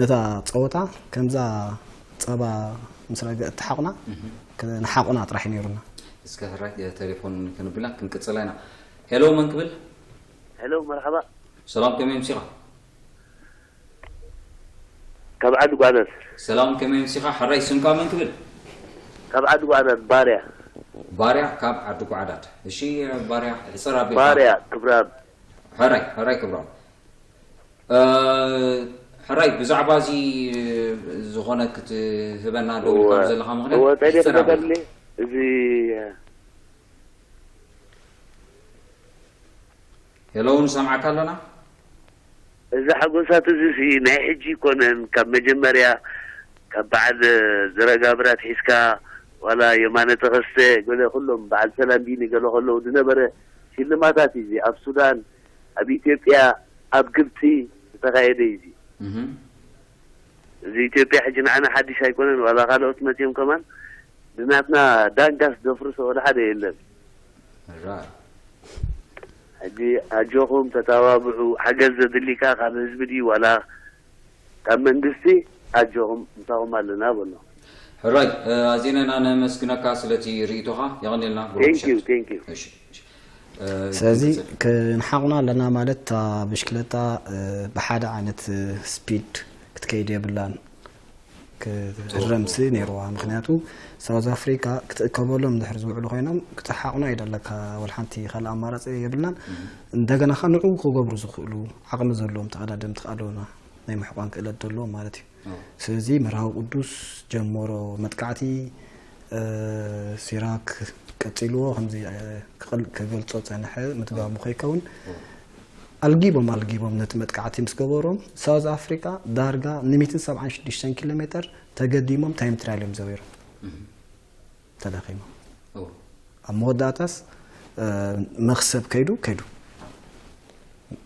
ነታ ፀወታ ከምዛ ፀባ ምስ ረገ እተሓቑና ክንሓቑና ጥራሕ እዩ ነይሩና። እስከ ሕራይ ቴሌፎን ክንብላ ክንቅፅላ ኢና። ሄሎ፣ መን ክብል? ሄሎ፣ መርሓባ። ሰላም፣ ከመይ ምሲኻ? ካብ ዓዲ ጓዕዳድ። ሰላም፣ ከመይ ምሲኻ? ሕራይ፣ ስምካ መን ክብል? ካብ ዓዲ ጓዕዳድ፣ ባርያ። ባርያ ካብ ዓዲ ጓዕዳድ። እሺ፣ ባርያ፣ ሕፅር ኣቢልካ። ባርያ ክብራብ። ሕራይ፣ ሕራይ ክብራም። እ፣ ሕራይ፣ ብዛዕባ እዚ ዝኾነ ክትህበና ደው ኢልካ ዘለኻ ምኽንያት እወ፣ ጸይደ ሕፅር ኣቢልካ። ክበደልኒ፣ እዚ ሄሎ፣ ንሰምዓካ ኣለና። እዚ ሓጎሳት እዚ ሲ ናይ ሕጂ ይኮነን፣ ካብ መጀመርያ ካብ በዓል ዝረጋብራት ሒዝካ ዋላ የማነ ተኸስተ ገለ ኩሎም በዓል ሰላም ቢኒ ገለ ከለዉ ዝነበረ ሽልማታት እዩ። እዚ ኣብ ሱዳን፣ ኣብ ኢትዮጵያ፣ ኣብ ግብፂ ዝተኻየደ እዩ። እዚ እዚ ኢትዮጵያ ሕጂ ንዓና ሓድሽ ኣይኮነን፣ ዋላ ካልኦት መፅዮም ከማን ንናትና ዳንጋስ ዘፍርሶ ወላ ሓደ የለን። ሕጂ ኣጆኹም ተታባብዑ። ሓገዝ ዘድሊ ከኣ ካብ ህዝቢ ድዩ ዋላ ካብ መንግስቲ? ኣጆኹም ምሳኹም ኣለና በሎ። ሕራይ፣ ኣዚና ኢና ነመስግነካ ስለቲ ርእይቶኻ። የቐንየልና ብሩኽ ምሸት። Thank you። እሺ፣ እሺ። ስለዚ ክንሓቑና ኣለና ማለት፣ እታ ብሽክለታ ብሓደ ዓይነት ስፒድ ክትከይድ የብላን። ክትህረምሲ ነይርዋ። ምክንያቱ ሳውዝ ኣፍሪካ ክትእከበሎም እንድሕር ዝውዕሉ ኮይኖም ክትሓቑና እዩ ደለካ። ወላ ሓንቲ ካልእ ኣማራፂ የብልናን። እንደገና ከ ንዕኡ ክገብሩ ዝኽእሉ ዓቕሚ ዘለዎም ተቐዳደምቲ ከ ኣለውና፣ ናይ ምሕቋን ክእለት ዘለዎም ማለት እዩ። ስለዚ መርሃዊ ቅዱስ ጀመሮ መጥቃዕቲ፣ ሲራክ ቀፂልዎ ከምዚ ክገልፆ ፀንሐ ምትጋቡ ከይከውን ኣልጊቦም ኣልጊቦም ነቲ መጥቃዕቲ ምስ ገበሮም ሳውዝ ኣፍሪካ ዳርጋ ንሚትን ሰብዓን ሽዱሽተን ኪሎ ሜተር ተገዲሞም ታይም ትራያል እዮም ዘቢሮም ተዳኺሞም። ኣብ መወዳእታስ መክሰብ ከይዱ ከይዱ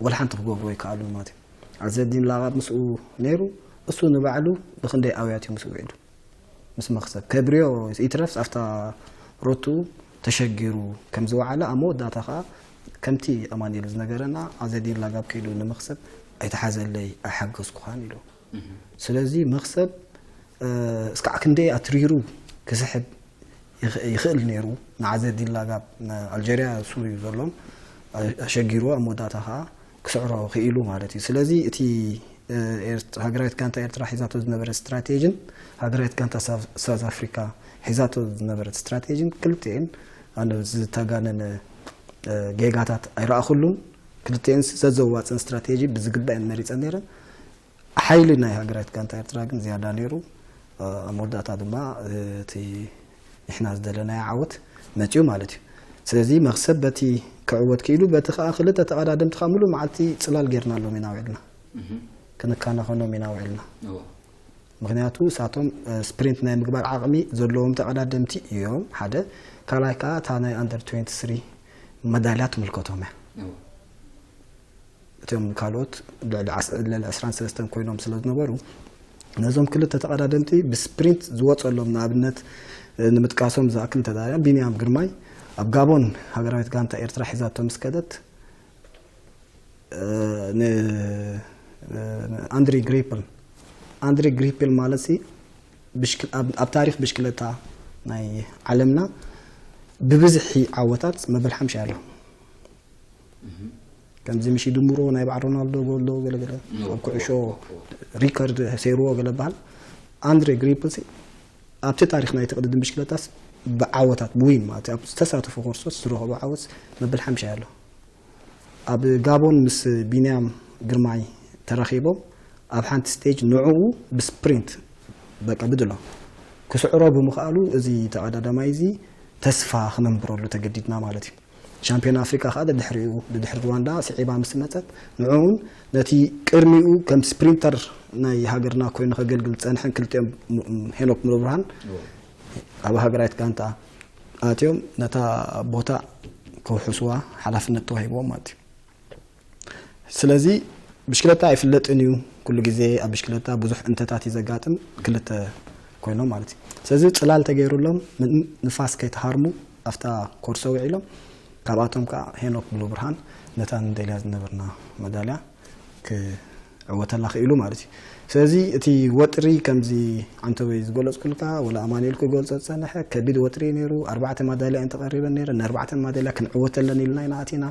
ወላ ሓንቲ ክገብሩ ኣይከኣሉን ማለት እዩ። ኣዘዲን ላቓብ ምስኡ ነይሩ። እሱ ንባዕሉ ብክንደይ ኣውያት እዩ ምስኡ ውዒሉ። ምስ መኽሰብ ከብርዮ ይትረፍስ ኣብታ ሮቱ ተሸጊሩ ከም ዝወዓለ ኣብ መወዳእታ ከኣ ከምቲ ኣማኑኤል ዝነገረና ኣዘዲን ላጋብ ከይዱ ንመኽሰብ ኣይተሓዘለይ ኣይሓገዝኩኻን ኢሉ። ስለዚ መኽሰብ እስካዕ ክንደይ ኣትሪሩ ክስሕብ ይኽእል ነይሩ። ንዓዘዲን ላጋብ ኣልጀርያ እሱ እዩ ዘሎም ኣሸጊርዎ ኣብ መወዳእታ ከኣ ክስዕሮ ክኢሉ ማለት እዩ። ስለዚ እቲ ሃገራዊት ጋንታ ኤርትራ ሒዛቶ ዝነበረት ስትራቴጅን ሃገራዊት ጋንታ ሳውዝ ኣፍሪካ ሒዛቶ ዝነበረት ስትራቴጅን ክልቲኤን ኣነ ዝተጋነነ ጌጋታት ኣይረኣኹሉን። ክልቲኤን ዘዘዋፅን ስትራቴጂ ብዝግባእ እየን መሪፀን ነይረን። ሓይሊ ናይ ሃገራዊት ጋንታ ኤርትራ ግን ዝያዳ ነይሩ። ኣብ መወዳእታ ድማ እቲ ንሕና ዝደለናዮ ዓወት መፅኡ ማለት እዩ። ስለዚ መኽሰብ በቲ ክዕወት ክኢሉ፣ በቲ ከዓ ክልተ ተቐዳደምቲ ከዓ ሙሉእ መዓልቲ ፅላል ጌርናሎም ኢና ውዒልና፣ ክንከናኸኖም ኢና ውዒልና። ምክንያቱ እሳቶም ስፕሪንት ናይ ምግባር ዓቕሚ ዘለዎም ተቐዳደምቲ እዮም ሓደ። ካልኣይ ከዓ እታ ናይ ኣንደር ትዌንቲ ስሪ መዳልያ ትምልከቶም እያ። እቶም ካልኦት ልዕሊ ዕስራን ሰለስተን ኮይኖም ስለ ዝነበሩ ነዞም ክልተ ተቐዳደምቲ ብስፕሪንት ዝወፀሎም ንኣብነት ንምጥቃሶም ዝኣክል እንተዳርያ ቢንያም ግርማይ ኣብ ጋቦን ሃገራዊት ጋንታ ኤርትራ ሒዛቶ ምስ ከደት ንኣንድሪ ግሪፕል ኣንድሪ ግሪፕል ማለት ሲ ኣብ ታሪክ ብሽክለታ ናይ ዓለምና ብብዝሒ ዓወታት መበል ሓምሻ ኣሎ። ከምዚ ምሽ ድምሮ ናይ በዓል ሮናልዶ ጎሎ ገለገለ ኣብ ኩዕሾ ሪከርድ ሰይርዎ ገለ በሃል ኣንድሬ ግሪፕል ኣብቲ ታሪክ ናይ ትቅድድም ብሽክለታስ ብዓወታት ብዊን ማለት ኣብ ዝተሳተፉ ኮርሶስ ዝረኸቦ ዓወት መበል ሓምሻ ኣሎ። ኣብ ጋቦን ምስ ቢንያም ግርማይ ተራኺቦም ኣብ ሓንቲ ስቴጅ ንዕኡ ብስፕሪንት በቃ ብድሎ ክስዕሮ ብምኽኣሉ እዚ ተቐዳዳማይ እዚ ተስፋ ክነንብረሉ ተገዲድና ማለት እዩ። ሻምፒዮን ኣፍሪካ ከዓ ደድሕሪኡ ድድሕሪ ሩዋንዳ ስዒባ ምስ መፀት ንዕኡን ነቲ ቅድሚኡ ከም ስፕሪንተር ናይ ሃገርና ኮይኑ ከገልግል ዝፀንሐን ክልቲኦም ሄኖክ ሙሉብርሃን ኣብ ሃገራዊት ጋንታ ኣትዮም ነታ ቦታ ከውሕስዋ ሓላፍነት ተዋሂብዎም ማለት እዩ። ስለዚ ብሽክለታ ኣይፍለጥን እዩ። ኩሉ ግዜ ኣብ ብሽክለታ ብዙሕ እንተታት እዩ ዘጋጥም፣ ክልተ ኮይኖም ማለት እዩ። ስለዚ ጽላል ተገይሩሎም፣ ምን-፣ ንፋስ ከይተሃርሙ ኣብታ ኮርሶ ውዒሎም፣ ካብኣቶም ከዓ ሄኖክ ብሉብርሃን ነታ ንደልያ ዝነበርና መዳልያ ክዕወተላ ክኢሉ ማለት እዩ። ስለዚ እቲ ወጥሪ ከምዚ ዓንተወይ ዝገለጽኩልካ፣ ወላ ኣማኑኤል ክገልጾ ዝጸንሐ፣ ከቢድ ወጥሪ እዩ ነይሩ። ኣርባዕተ ማዳልያ እየን ተቐሪበን ነይረን። ንኣርባዕተን ማዳልያ ክንዕወተለን ኢልና ኢና ኣቲና።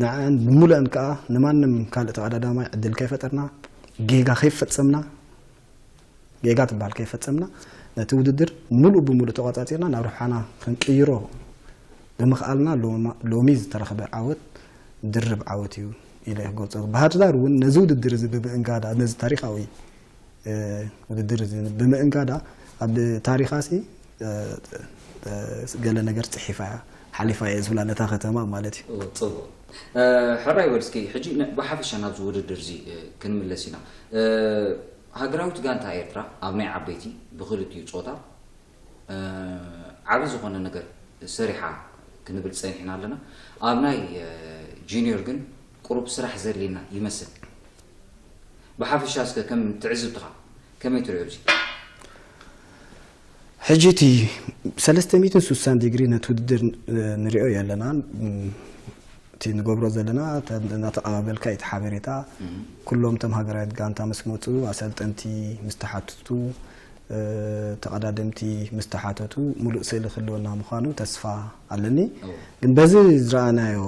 ንዐን ብምሉአን ከኣ ንማንም ካልእ ተቐዳዳማይ ዕድል ከይፈጠርና፣ ጌጋ ከይፈጸምና፣ ጌጋ ትበሃል ከይፈጸምና፣ ነቲ ውድድር ምሉእ ብምሉእ ተቖጻጺርና ናብ ረብሓና ክንቅይሮ ብምኽኣልና፣ ሎማ-፣ ሎሚ ዝተረኽበ ዓወት ድርብ ዓወት እዩ ኢለ ክገልጾ። ባህር ዳር እውን ነዚ ውድድር እዚ ብምእንጋዳ፣ ነዚ ታሪኻዊ፣ እ፣ ውድድር እዚ ብምእንጋዳ፣ ኣብ ታሪኻሲ፣ እ፣ እ፣ ገለ ነገር ጽሒፋ እያ፣ ሓሊፋ እየ ዝብላ ነታ ከተማ ማለት እዩ። ኦ፣ ጽቡቕ። እ፣ ሕራይ በል እስኪ፣ ሕጂ ነ-፣ ብሓፈሻ ናብዚ ውድድር እዚ፣ እ፣ ክንምለስ ኢና። እ፣ ሃገራዊት ጋንታ ኤርትራ ኣብ ናይ ዓበይቲ ብኽልቲኡ ጾታ፣ እ፣ ዓቢ ዝኾነ ነገር ሰሪሓ ክንብል ጸኒሕና ኣለና። ኣብ ናይ፣ እ፣ ጁኒዮር ግን ቁሩብ ስራሕ ዘድልየና ይመስል። ብሓፈሻ እስከ ከም ትዕዝብትኻ ከመይ ትሪኦ እዚ? ሕጂ እቲ ሰለስተ ሚእትን ስሳን ዲግሪ ነቲ ውድድር፣ እ፣ ንሪኦ ኣለና። እም፣ እቲ ንገብሮ ዘለና፣ እተ-፣ እናተቐባበልካ እቲ ሓበሬታ፣ እም። ኩሎም እቶም ሃገራዊት ጋንታ ምስ መጹ፣ ኣሰልጠንቲ ምስ ተሓትቱ፣ እ፣ ተቐዳደምቲ ምስ ተሓተቱ፣ ሙሉእ ስእሊ ክህልወና ምዃኑ ተስፋ ኣለኒ። እዎ። ግን በዚ ዝረኣናዮ፣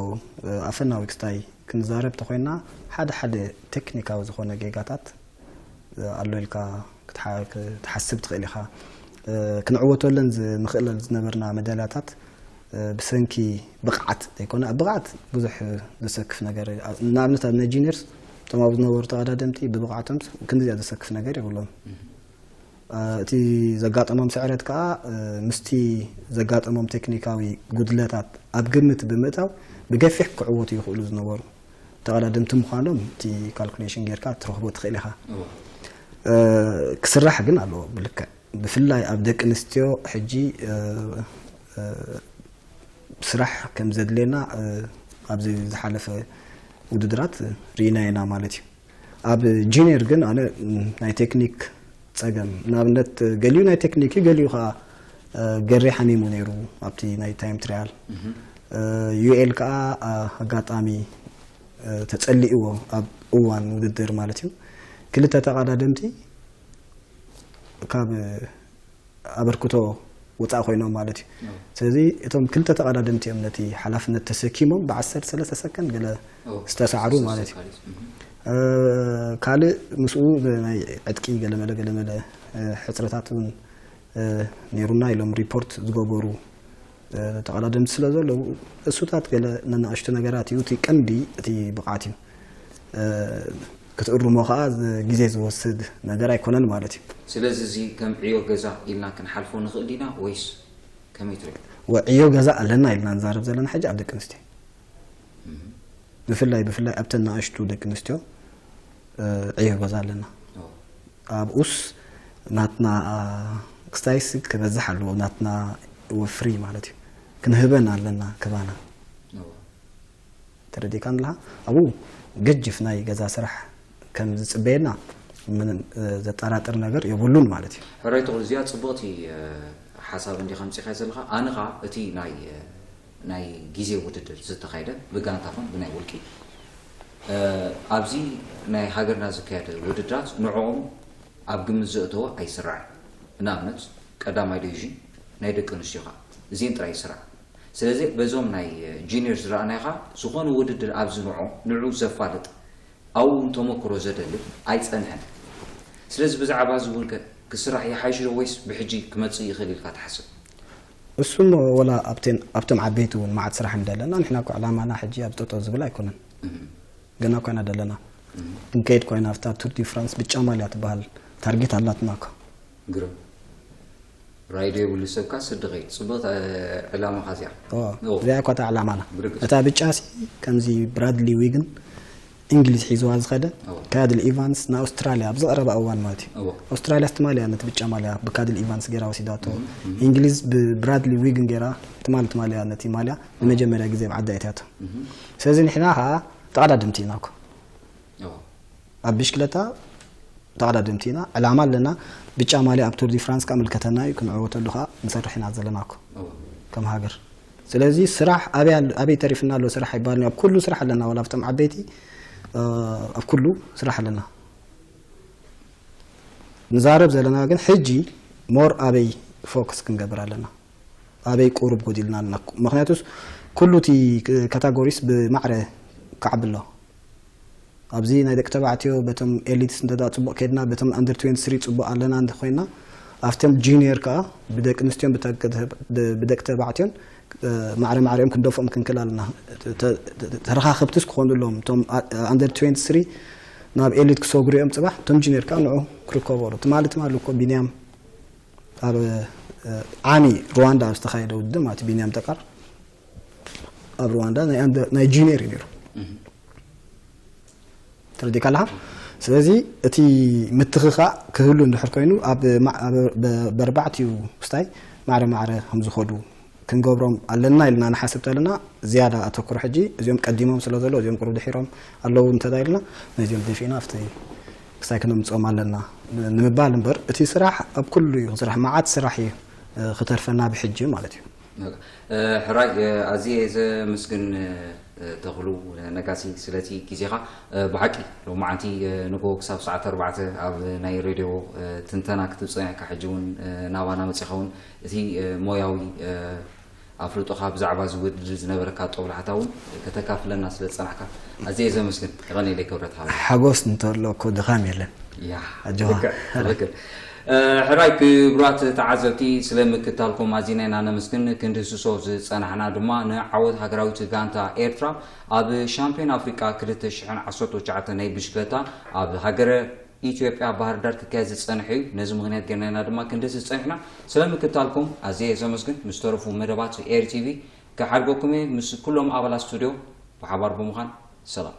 እ፣ ኣፈናዊ ክስታይ ክንዛረብ ተኾይና፣ ሓደ ሓደ ቴክኒካዊ ዝኾነ ጌጋታት ኣሎ ኢልካ ክትሓ-፣ ክትሓስብ ትኽእል ኢኻ። እ፣ ክንዕወተለን ዝ-፣ ንኽእለል ዝነበርና መዳልያታት፣ እ፣ ብሰንኪ ብቕዓት ዘይኮነ፣ ኣብ ብቕዓት ብዙሕ ዘሰክፍ ነገር፣ ንኣብነት ኣብ ናይ ጂኒየርስ እቶም ኣብኡ ዝነበሩ ተቐዳደምቲ ብብቕዓቶም ክንዲዚኣ ዘሰክፍ ነገር የብሎም። እ፣ እቲ ዘጋጠሞም ስዕረት ከኣ፣ እ፣ ምስቲ ዘጋጠሞም ቴክኒካዊ ጉድለታት ኣብ ግምት ብምእታው ብገፊሕ ክዕወቱ ይኽእሉ ዝነበሩ ተቐዳደምቲ ምዃኖም እቲ ካልኩሌሽን ጌርካ ትረኽቦ ትኽእል ኢኻ። እወ። እ፣ ክስራሕ ግን ኣለዎ ብልክዕ። ብፍላይ ኣብ ደቂ ኣንስትዮ ሕጂ፣ እ፣ እ፣ ስራሕ ከም ዘድልየና፣ እ፣ ኣብዚ ዝሓለፈ ውድድራት ርኢና ኢና ማለት እዩ። ኣብ ጁኒየር ግን ኣነ፣ ም፣ ናይ ቴክኒክ ጸገም፣ ንኣብነት ገሊኡ ናይ ቴክኒክ እዩ፣ ገሊኡ ከኣ፣ እ፣ ገሬ ሓሚሙ ነይሩ ኣብቲ ናይ ታይም ትራያል። እህ። እ፣ ዩኤል ከኣ፣ ኣ-፣ ኣጋጣሚ፣ እ፣ ተጸሊእዎ ኣብ እዋን ውድድር ማለት እዩ። ክልተ ተቐዳደምቲ ካብ ኣበርክቶ ወጻኢ ኮይኖም ማለት እዩ። ኦ። ስለዚ እቶም ክልተ ተቐዳደምቲ እዮም ነቲ ሓላፍነት ተሰኪሞም ብ ዓሰርተ ሰለስተ ሰከንድ ገለ ኦ፣ ዝተሳዕሩ ዝተሳዕሩ ማለት እዩ። ማለት እዩ። እህ። እ፣ ካልእ ምስኡ ናይ ዕጥቂ ገለመለ ገለመለ፣ እ፣ ሕጽረታት እውን፣ እ፣ ነይሩና ኢሎም ሪፖርት ዝገበሩ፣ እ፣ ተቐዳደምቲ ስለ ዘለዉ፣ እሱታት ገለ ነናእሽቱ ነገራት እዩ። እቲ ቀንዲ እቲ ብቕዓት እዩ። እ፣ ክትእርሞ ኸኣ ዝ-፣ ግዜ ዝወስድ ነገር ኣይኮነን ማለት እዩ። ስለዚ እዚ ከም ዕዮ ገዛ ኢልና ክንሓልፎ ንኽእል ዲና ወይስ ከመይ ትሪኦ? ወ-፣ ዕዮ ገዛ ኣለና ኢልና ንዛረብ ዘለና ሕጂ ኣብ ደቂ ኣንስትዮ። እም። ብፍላይ፣ ብፍላይ ኣብተን ንኣሽቱ ደቂ ኣንስትዮ፣ እ፣ ዕዮ ገዛ ኣለና። ኦ። ኣብኡስ ናትና፣ አ፣ ክስታይስ ክበዝሕ ኣለዎ፣ ናትና ወፍሪ ማለት እዩ። ክንህበን ኣለና ክባና። ኦ። ተረዲእካ ኣለኻ? ኣብኡ ገጅፍ ናይ ገዛ ስራሕ ከም ዝጽበየና ምንም፣ እ፣ ዘጠራጥር ነገር የብሉን ማለት እዩ። ሕራይ ተኽሉ፣ እዚኣ ጽብቕቲ፣ እ፣ ሓሳብ እንዲኻ ኣምጺኻያ ዘለኻ። ኣነ ኸኣ እቲ ናይ፣ እ፣ ናይ ግዜ ውድድር ዝተኻየደ ብጋንታ ኹን ብናይ ውልቂ፣ እ፣ ኣብዚ ናይ ሃገርና ዝካየደ ውድድራት ንዕኦም ኣብ ግምት ዘእተወ ኣይስራዕን። ንኣብነት ቀዳማይ ዲቪዥን ናይ ደቂ ኣንስትዮ ኸኣ እዚኤን ጥራይ ይስራዕ። ስለዚ በዞም ናይ ጁኒየር ዝረኣናዮ ኸኣ ዝኾነ ውድድር ኣብዚ ንዖ ንዑ ዘፋልጥ ኣብኡ እውን ተመክሮ ዘደልብ ኣይጸንሐን። ስለዚ ብዛዕባ እዚ እውን ከ ክስራሕ ይሓይሽ ዶ ወይስ ብሕጂ ክመጽእ ይኽእል ኢልካ ትሓስብ? እሱም ወላ ኣብተን-፣ ኣብቶም ዓበይቲ እውን መዓት ስራሕ እንደለና፣ ንሕና እኮ ዕላማና ሕጂ ኣብ ጠጠው ዝብል ኣይኮነን። እም። ገና ኮይና ደለና። እም። ክንከይድ ኮይና ኣብታ ቱር ዲ ፍራንስ ብጫ ማልያ ትበሃል ታርጌት ኣላትና እኮ። ግርም። ራይዶ የብሉ ሰብካ ስዲ ኸይድ። ጽቡቕ፣ እ፣ ዕላማኻ እዚኣ። ኦ፣ ኦ። እዚኣ እኳ እታ ዕላማና። ብርግጽ። እታ ብጫ ሲ ከምዚ ብራድሊ ዊግን እንግሊዝ ሒዝዋ ዝኸደ ካድል ኢቫንስ ንኣውስትራልያ ኣብ ዝቐረበ እዋን ማለት እዩ። ኣውስትራልያ ትማልያ ነቲ ብጫ ማልያ ብካድል ኢቫንስ ገይራ ወሲዳቶ። እንግሊዝ ብብራድሊ ዊግን ገይራ ትማሊ ትማልያ ነቲ ማልያ ንመጀመርያ ግዜ ኣብ ዓዳ እትያቶ። ስለዚ ንሕና ከዓ ተቐዳድምቲ ኢና እኮ ኣብ ብሽክለታ ተቐዳድምቲ ኢና። ዕላማ ኣለና። ብጫ ማልያ ኣብ ቱር ዲ ፍራንስ ከዓ ምልከተና እዩ። ክንዕወተሉ ከዓ ንሰርሕ ኢና ዘለና እኮ ከም ሃገር። ስለዚ ስራሕ ኣበይ ኣበይ ተሪፍና ኣሎ ስራሕ ይባል ኣብ ኩሉ ስራሕ ኣለና። ዋላ ኣብቶም ዓበይቲ ኣብ ኩሉ ስራሕ ኣለና። ንዛረብ ዘለና ግን ሕጂ ሞር ኣበይ ፎከስ ክንገብር ኣለና፣ ኣበይ ቁሩብ ጎዲልና ኣለና። ምክንያቱስ ኩሉ እቲ ካታጎሪስ ብማዕረ ክዓቢ ኣሎ። ኣብዚ ናይ ደቂ ተባዕትዮ በቶም ኤሊትስ እንተ ጽቡቕ ከድና በቶም ኣንደር ትዌንቲ ስሪ ጽቡቕ ኣለና እንተኮይና ኣብቶም ጁኒየር ከዓ ብደቂ ኣንስትዮን ብደቂ ተባዕትዮን ማዕረ ማዕሪኦም ክንደፍኦም ክንክእል ኣለና። ተረኻኽብትስ ክኾኑ ኣለዎም እቶም ኣንደር ትዌንቲ ስሪ ናብ ኤሊት ክሰግሩ እዮም ፅባሕ እቶም ጁኒየር ከዓ ንዑ ክርከቡ ኣለዉ። ትማሊ ትማሊ እኮ ቢንያም ኣብ ዓሚ ሩዋንዳ ኣብ ዝተኻየደ ውድድር ማለት ቢንያም ጠቃር ኣብ ሩዋንዳ ናይ ጁኒየር እዩ ነይሩ። ተረዲካ ኣለካ። ስለዚ እቲ ምትኽኻእ ክህሉ እንድሕር ኮይኑ ኣብ በርባዕቲኡ ስታይ ማዕረ ማዕረ ከምዝኸዱ ክንገብሮም ኣለና ኢልና ንሓስብ ተለና ዝያዳ ኣተኩሮ ሕጂ እዚኦም ቀዲሞም ስለ ዘለዉ እዚኦም ቁሩብ ድሒሮም ኣለዉ እንተዳ ኢልና ነዚኦም ደፊእና ኣብቲ ክሳይ ክነምፅኦም ኣለና ንምባል እምበር እቲ ስራሕ ኣብ ኩሉ እዩ ስራሕ መዓት ስራሕ እዩ ክተርፈና ብሕጂ ማለት እዩ። ሕራይ ኣዝየ ዘመስግን ተኽሉ ነጋሲ ስለቲ ግዜኻ። ብሓቂ ሎማዓንቲ ንጎ ክሳብ ሰዓት ኣርባዕተ ኣብ ናይ ሬድዮ ትንተና ክትብፅና ኢካ ሕጂ እውን ናባና መፂኻ እውን እቲ ሞያዊ ኣፍልጦኻ ብዛዕባ እዚ ውድድር ዝነበረካ ጦብላሕታ እውን ከተካፍለና ስለ ዝፀናሕካ ኣዝየ ዘመስግን። የቐንየለይ ክብረት ሓወይ። ሓጎስ እንተሎ እኮ ድኻም የለን። ያ ኣጆኻ። ልክዕ ልክዕ። ሕራይ ክቡራት ተዓዘብቲ ስለ ምክታልኩም ኣዚና ኢና ነመስግን። ክንድህስሶ ዝጸናሕና ድማ ንዓወት ሃገራዊት ጋንታ ኤርትራ ኣብ ሻምፒዮን ኣፍሪቃ ክልተ ሽሕን ዓሰርተ ትሽዓተን ናይ ብሽክለታ ኣብ ሃገረ ኢትዮጵያ ባህር ዳር ክካየድ ዝጸንሐ እዩ። ነዚ ምኽንያት ጌርና ኢና ድማ ክንድህስስ ጸኒሕና። ስለ ምክታልኩም ኣዝየ ዘመስግን። ምስ ተረፉ መደባት ኤሪ ቲቪ ክሓድገኩም እየ። ምስ ኩሎም ኣባላት ስቱድዮ ብሓባር ብምዃን ሰላም።